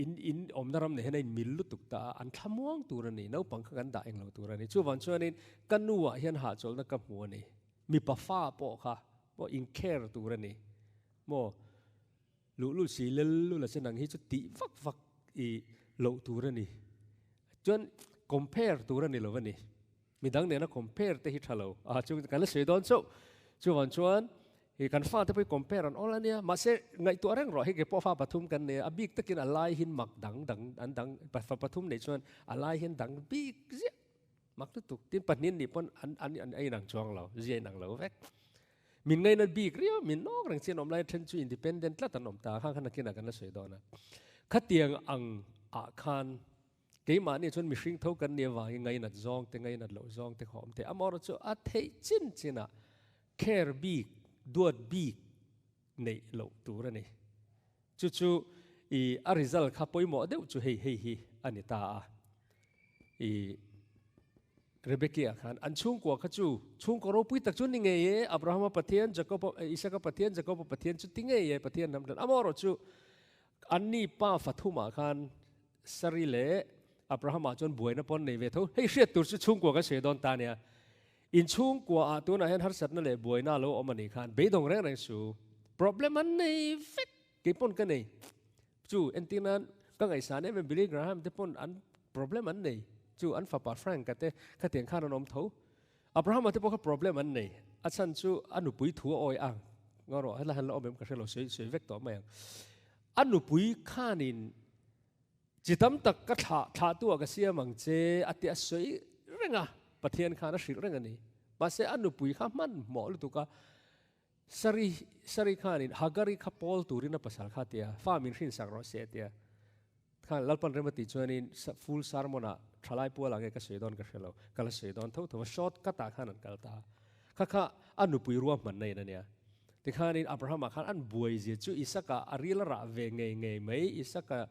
in in awmna ram nei hian a inmil lutuk ta a, an thlamuang tur a ni, naupang kha kan dah eng lo tur a ni. Chuvang chuanin ka nu ah hian hahchawlhna ka hmu a ni, mipa fa pawh kha pawh in care tur a ni maw? Luhlul si lel lul a che nang hi chu tih vak vak i loh tur a ni. Chuan compare tur a ni lo a ni. Midang nena compare te hi tha lo. A chu kan la sawi dawn chauh. Chuvang chuan i kan fate pawh hi compare an awl a nia. Mahse ngaihtuah reng rawh hei ke pawh fa pathum kan nei a, a bik takin a lai hin mak dang dang an dang fa pathum nei chuan a lai hian dang bik ziah mak lutuk. Tin pahnih nih pawn an an an a inang chuang lo, zia inang lo vek. Min ngainat bik riau, min nawk reng chian awm lai then chu independent tlat an awm ta, khang khan nakinah kan la sawi dawn a. Khatiang ang ah khan keimahni chuan mihring tho kan nih avangin ngainat zawng te ngainat loh zawng te kha awm thei. Amaherawhchu chu a theih chin chinah care bik, duat bik neih loh tur a ni. Chu chu i a result kha pawimawh deuh chu hei hei hi a ni ta a. I Rebeki ah khan an chhungkua kha chu chhungkaw ropui tak chu ni ngei e, Abrahama Pathian, Jakoba, Isaka Pathian, Jakoba Pathian chu ti ngei e, Pathian hnam hlan. Amaherawhchu anni pa fathumah khan Sari leh Abrahama chuan buaina pawn nei ve tho. Hei hriat tur chu chhungkua kan sawi dawn ta nia. In chhungkua ah tunah hian harsatna leh buaina lo awm a nih khan beidawng reng reng su. Problem an nei vek. Kei pawn ka nei. Chu entir nan ka ngaihsan em em Billy Graham te pawn an problem an nei. Chu an fapa Frank a te khatiang khan an awm tho. Abrahama te pawh kha problem an nei. A chhan chu a nupui thu a awi ang. Ngaw rawh helai han la awm em ka hre lo sawi sawi vek tawh mai ang. A nupui khanin chi tam tak ka thlah thlah tu ah ka siam ang che a ti a sawi reng a. Pathian khan a hrilh reng a ni. Mahse a nupui kha hmanhmawh lutuk a. Sari, Sari khanin Hagari kha pawl turin a pasal kha tia, fa min hrinsak rawh se tia. Khan Lalpan rem a tih chuanin full sermon ah thalai pual ah nge ka sawi dawn ka hre lo, ka la sawi dawn tho tho a, short cut ah khan an kal ta. Kha kha a nupui ruahmanna in a nia. Tikhanin Abraham ah khan an buai zia chu Isaka a ril a rah ve ngei ngei mai, Isaka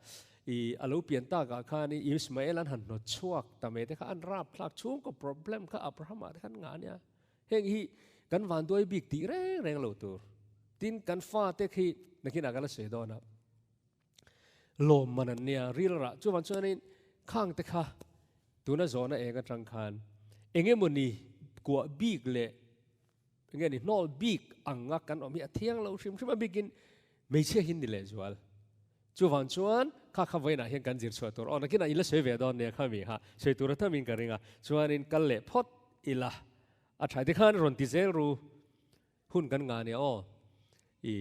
i a lo pian tak ah khanin Ismael an han hnawt chhuak ta mai te kha an rapthlak chhungkaw problem kha Abraham ah te khan ngah a nia. Heng hi kan vanduai bik tih reng reng lo tur. Tin, kan fate khi nakinah kan la sawi dawn a, lawm man an nia, ril rah. Chuvang chuanin khang te kha tuna zawhna eng atang khan eng emawni kuah bik leh eng nge ni hnawl bik anga kan awm hi a thiang lo hrim hrim a bikin hmeichhia hi ni lehzual. Chuvang chuan kha kha vawiinah hian kan zir chhuah tur aw nakinah in la sawi ve dawn nia kha mi kha sawi tur a thamin ka ring a chuanin kal leh phawt ila a tha tikhan rawn ti zel ru hun kan ngah nia aw i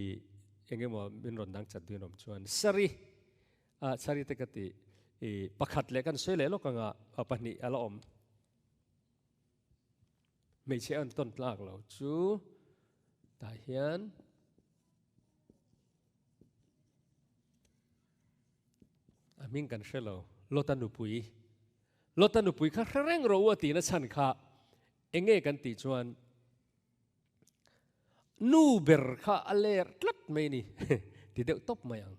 eng emaw min rawn dang chat duin awm chuan sari a sari te ka ti i pakhat leh kan sawi leh lawk anga pahnih a la awm hmeichhe an tawn tlak lo chu tah hian A hming kan hre lo, Lota nupui. Lota nupui kha hre reng rawh u a tihna chhan kha eng nge kan tih chuan nu ber kha a ler tlat mai ni ti deuh tawp mai ang.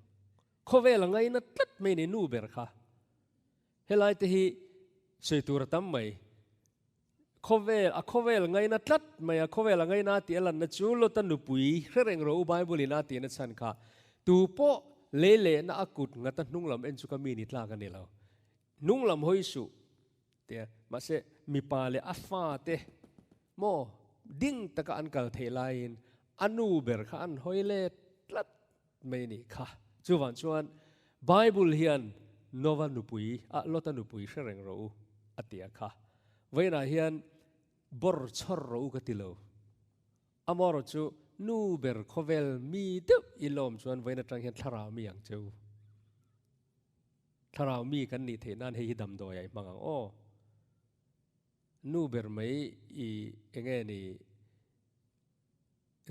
Khawvel a ngaina tlat mai ni nu ber kha. Helai te hi sawi tur a tam mai. Khawvel, a khawvel ngaina tlat mai a, khawvel a ngaina tih a lanna chu Lota nupui hre reng rawh u Bible in a tihna chhan kha tu pawh lei lehna a kut ngata hnung lam en chu ka mi ni tlak a ni lo. Hnung lam hawi suh tia mahse mipa leh a fa te maw ding taka an kal theih laiin a nu ber kha an hawi let tlat mai a nih kha. Chuvang chuan Bible hian Nova nupui ah Lota nupui hre reng rawh u a ti a kha. Vawiinah hian bawr chhawr rawh u ka ti lo. Amaherawh chu nu ber khawvel mi deuh i lawm chuan vawiin atang hian thlarau mi ang che u. Thlarau mi kan nih theih nan hei hi damdawi ah i hmang ang aw. Nu ber mai i enge ni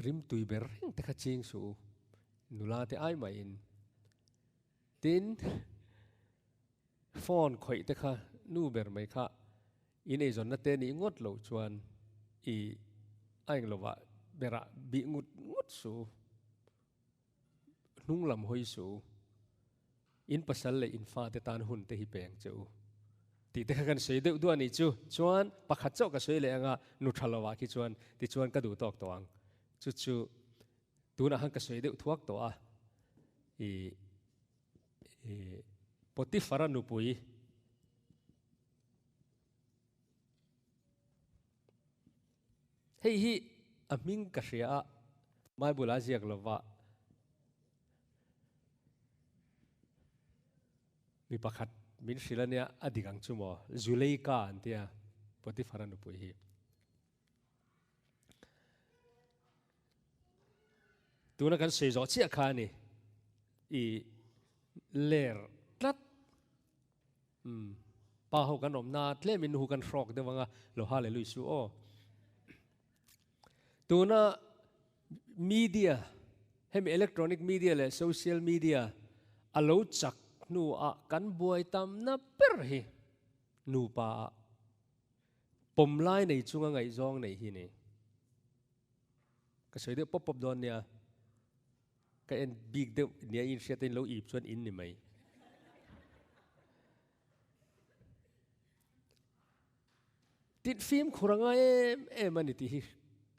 Rimtui ber reng te kha ching suh u, nula te ai maiin. Tin, Phone khawih te kha nu ber mai kha in eizawnna te nih ngawt loh chuan i a eng lovah berah bih ngut ngut su, hnung lam hawi su, in pasal leh in fate tan hun te hi peng che u tih te kha kan sawi deuh duah a nih chu. Chuan pakhat chauh ka sawi leh anga nu tha lovah khi chuan tichuan ka duh tawk tawh ang. Chu chu tunah khan ka sawi deuh thuak tawh a, i Potifara nupui hei hi a hming ka hria a, Bible a ziak lova mi pakhat min hrilh a nia, a dik ang chu maw, Zuleika an tia Potifara nupui hi. Tuna kan sawi zawh chiah kha a ni. I ler tlat. Umm pa ho kan awmna tlemin nu kan hrawk deuh anga lo hallelujah su aw. Tuna media hemi electronic media leh social media a lo chak hnu ah kan buai tamna ber hi nupa ah Pawm lai nei chunga ngaihzawng neih hi ni. Ka sawi deuh pawp pawp dawn nia. Ka en bik deuh nia in hriat in lo ip chuan in ni mai. Tin fimkhur a ngai em em a ni tih hi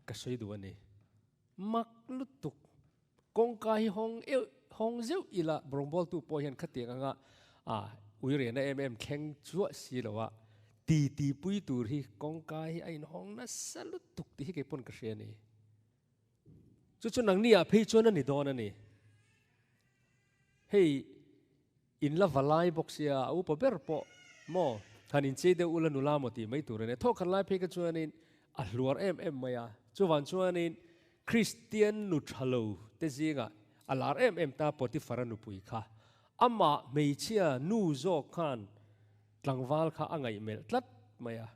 ka sawi duh a ni. Mak lutuk. Kawngka hi hawng euh hawng zeuh ila rawngbawltu pawh hian khatiang anga a uirena em em thleng chuah si lo a, ti ti pui tur hi kawngka hi a inhawng nasa lutuk tih hi kei pawn ka hria a ni. Chu chu nangni ah phei chuan a ni dawn a ni. Hei in la va lai bawk sia a upa ber pawh maw han inchei deuh ula nula maw tih mai tur a ni. Thawk khat lai phei kha chuanin a hluar em em mai a, chuvang chuanin Kristian nu tha lo te zingah a lar em em ta Potifara nupui kha amah hmeichhia nu zawk khan tlangval kha a ngaihmelh tlat mai a.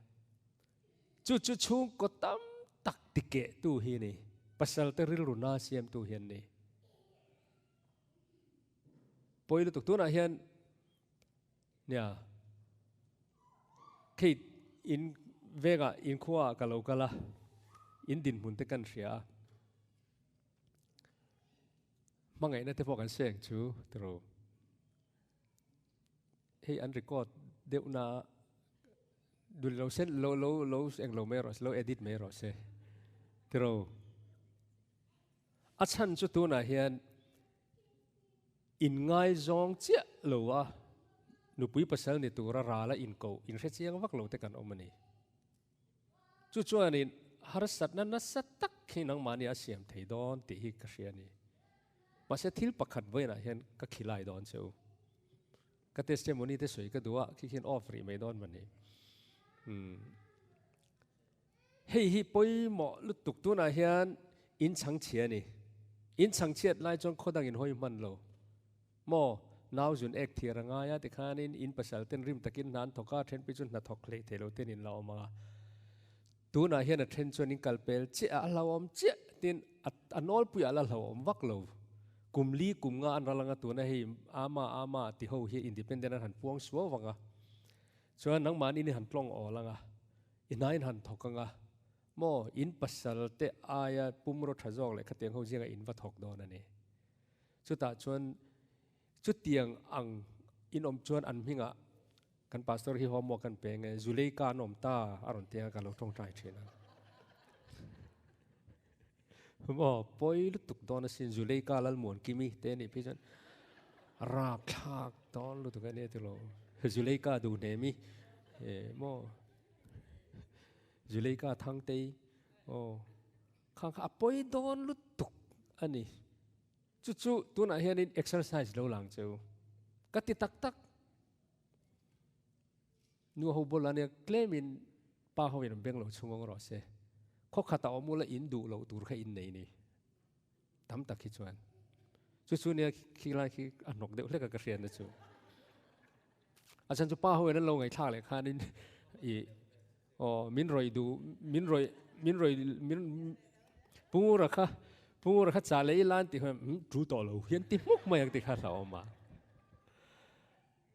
Chu chu chhungkaw tam tak tikehtu hi a ni, pasal te rilru na siamtu hi an ni. Pawi lutuk tunah hian nia khei in vengah in khuaah ka lo kal a, in dinhmun te kan hria a, hmangaihna te pawh kan seng chu tiro. Hei an record deuh na dul lo sen lo lo lo eng lo mai rawh se lo edit mai rawh se tiro. A chhan chu tunah hian inngaizawng chiah lo a nupui pasal ni tura rala inkoh inhre chiang vak lo te kan awm a ni. Chu chuanin harsatna nasa tak hi nangmahni a siam thei dawn tih hi ka hria a ni. Mahse thil pakhat vawiinah hian ka khilai dawn che u. Ka testimony te sawi ka duh a, khi khian off rih mai dawn va ni. Umm. Hei hi pawimawh lutuk tunah hian in chhangchhia a ni. In chhangchhiat lai chuan khaw dangin hawi hman lo maw? Nau zun ek thiar a ngai a tikhanin in pasal ten rim takin hna an thawk a, then phei chu hna thawk hlei thei lo ten in la awm ang a. Tunah hian a then chuan in kal pel chiah a, a hlauhawm chiah tin a nawlpui ah la hlauhawm vak lo. Kum li kum nga an ral ang a tuna hei ama ama ti ho hi independent an han puang suau vang a. Chuan nangmahni in han tlawng awl ang a. I hna in han thawk anga maw in pasal te aia pumraw tha zawk leh khatiang ho zinga in va thawk dawn a ni. Chutah chuan chutiang ang in awm chuan an hmingah kan pastor hi homework kan pe nge Zuleika an awm ta a rawn ti anga ka lo tawngtai thin a. Maw pawi lutuk dawn asin Zuleika Lalmuankimi te nih phei chuan rapthlak dawn lutuk a nia tilo Zuleika duhnemi maw Zuleika Thangtei aw khang kha a pawi dawn lutuk a ni. Chu chu tunah hianin exercise lo lang cheu ka ti tak tak. Nu ho bawlh ania tlemin pa ho in an beng lo chhung ang rawh se. Khaw khat a awm ula in duh loh tur kha in nei ni. Tam tak hi chuan. Chu chu nia khi lai khi a hnawk deuh hlek a ka hriat na chu. A chhan chu pa ho in an lo ngaihthlak leh khanin i aw min rawih duh min rawih min rawih min pungura kha pungura kha chah leh ila an ti khan tu tawh lo hian ti hmuk mai ang ti kha hlauhawm a.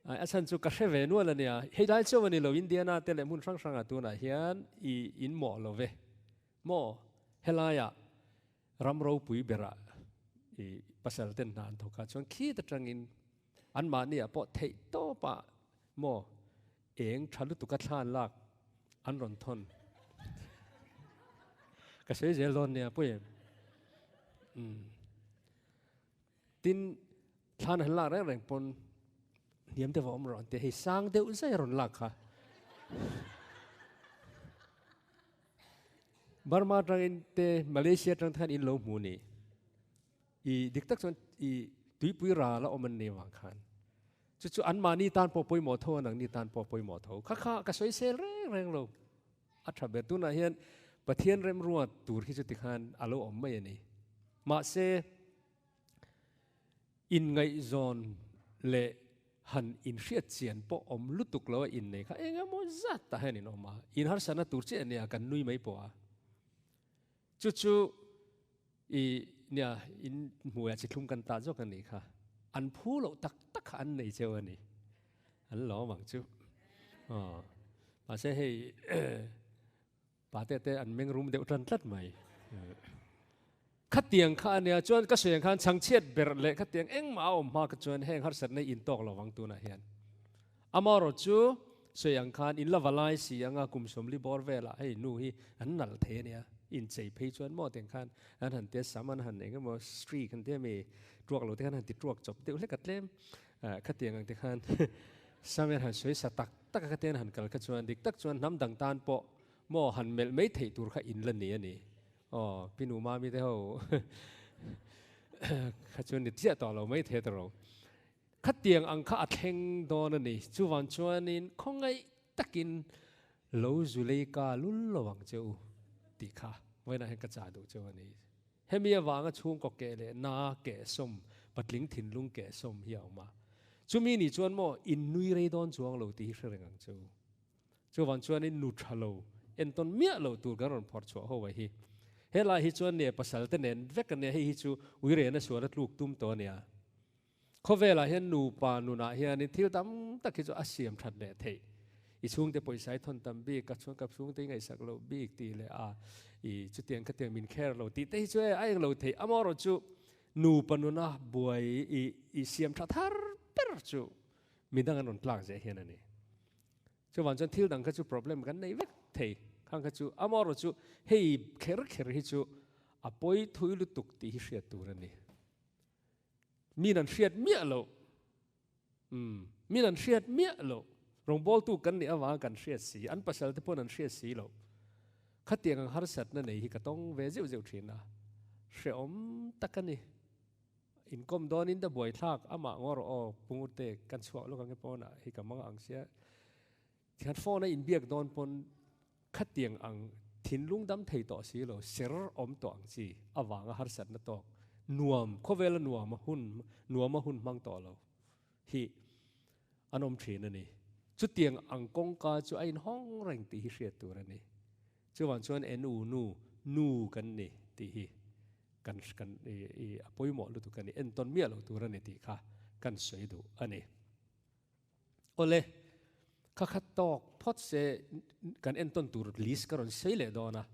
A chhan chu ka hre ve nual a nia. Hei lai chauh a ni lo, Indiana te leh hmun hrang hrangah tunah hian i in mawh lo ve. Maw? Helaiah ram ropui berah i pasal ten hna an thawk a, chuan khit atangin anmahniah pawh theih tawpah maw eng tha lutuka thlan lak an rawn thawn. Ka sawi zel dawn nia pawi em? Umm. Tin, thlan han lak reng reng pawn hniam deuh a awm rawh an ti a, hei sang deuh zai a rawn lak kha. Burma atangin te Malaysia atang te khan in lo hmu ni. I dik tak chuan i tuipui ral a awm an ni avang khan. Chu chu anmahni tan pawh pawimawh tho a, nangni tan pawh pawimawh tho. Kha kha ka sawi sel reng reng lo. A tha ber. Tunah hian Pathian remruat tur hi chu tikhan a lo awm mai a ni. Mahse, inngaihzawn leh han inhriat chian pawh awm lutuk lo a innei kha eng emaw zat tah hian in awm a, inharsatna tur chiah nia kan nui mai pawh a. Chu chu i nia in hmuiah chi thlum kan tah zawk a nih kha. An phu loh tak tak kha an nei cheu a ni. An lawm ang chu. Aw. Mahse hei pate te an meng rum deuh tan tlat mai. Khatiang kha a nia chuan ka sawi ang khan chhangchhiat ber leh khatiang engmah a awm hma kha chuan heng harsatna in tawk lo vang tunah hian. Amaherawh chu sawi ang khan in la va lai si anga kum sawmli bawr velah hei nu hi an nalh thei a nia, inchei phei chuan maw tiang khan an han tia sam an han eng emaw streak an tia mi tuak lo te khan han ti tuak chawp deuh hlek a tlem khatiang ang te khan sam hian han sawi sa tak tak a khatiang han kal kha chuan dik tak chuan hnam dang tan pawh maw han melh mai theih tur kha in la ni a ni. Aw, Pi Nu Mami te ho kha chuan ni chiah tawh lo mai thei ta ro. Khatiang ang kha a thleng dawn a ni. Chuvang chuanin khawngaih takin lo zu lei ka lul lo ang che u tih kha vawiinah hian ka chah duh cheu a ni. Hemi avanga chhungkaw keh leh na keh sawm, patling thinlung keh sawm hi a awm a. Chumi ni chuan maw in nui rei dawn chuang lo tih hi hre reng ang che u. Chuvang chuanin nu tha lo, entawn miah lo tur kan rawn phawrh chhuah ho a hi. Helai hi chuan nia pasal te nen vek a nia, hei hi chu uirena sual a tluk tum tawh a nia. Khawvelah hian nupa nunah hianin thil tam tak hi chu a siam that leh theih. I chhungte pawisa i thawn tam bik, ka chhung ka chhungte i ngaihsak loh bik tih leh a i chutiang khatiang min kher lo tih te hi chu e a englo theih. Amaherawhchu chu nupa nuna buai i i siam that har ber chu midang an rawn tlak zeh hian a ni. Chuvang chuan thil dang kha chu problem kan nei vek thei. Khang kha chu amaherawh chu hei kher kher hi chu a pawi thui lutuk tih hi hriat tur a ni. Min an hriat miah loh, umm, min an hriat miah loh, rawngbawltu kan nih avanga kan hriat si, an pasal te pawn an hriat si loh. Khatiang ang harsatna nei hi ka tawng ve zeuh zeuh thin a, hrehawm tak a ni. Inkawm dawnin da buaithlak amah ngaw rawh aw, Pu Ngurte, kan chhuak lawk ange pawnah hi ka mang ang sia. Thian phone a inbiak dawn pawn khatiang ang thinlung dam thei tawh si lo, ser awm tawh ang chi avanga harsatna tawk nuam, khawvela nuam a hun, nuam a hun hmang tawh lo hi an awm thin a ni. Chutiang ang kawngka chu a inhawng reng tih hi hriat tur a ni. Chuvang chuan en u nu, nu kan ni tih hi kan kan i a pawimawh lutuk a ni, entawn miah lo tur a ni tih kha kan sawi duh a ni. Awle, kha kha tawk phawt se kan entawn tur list ka rawn sawi leh dawn a.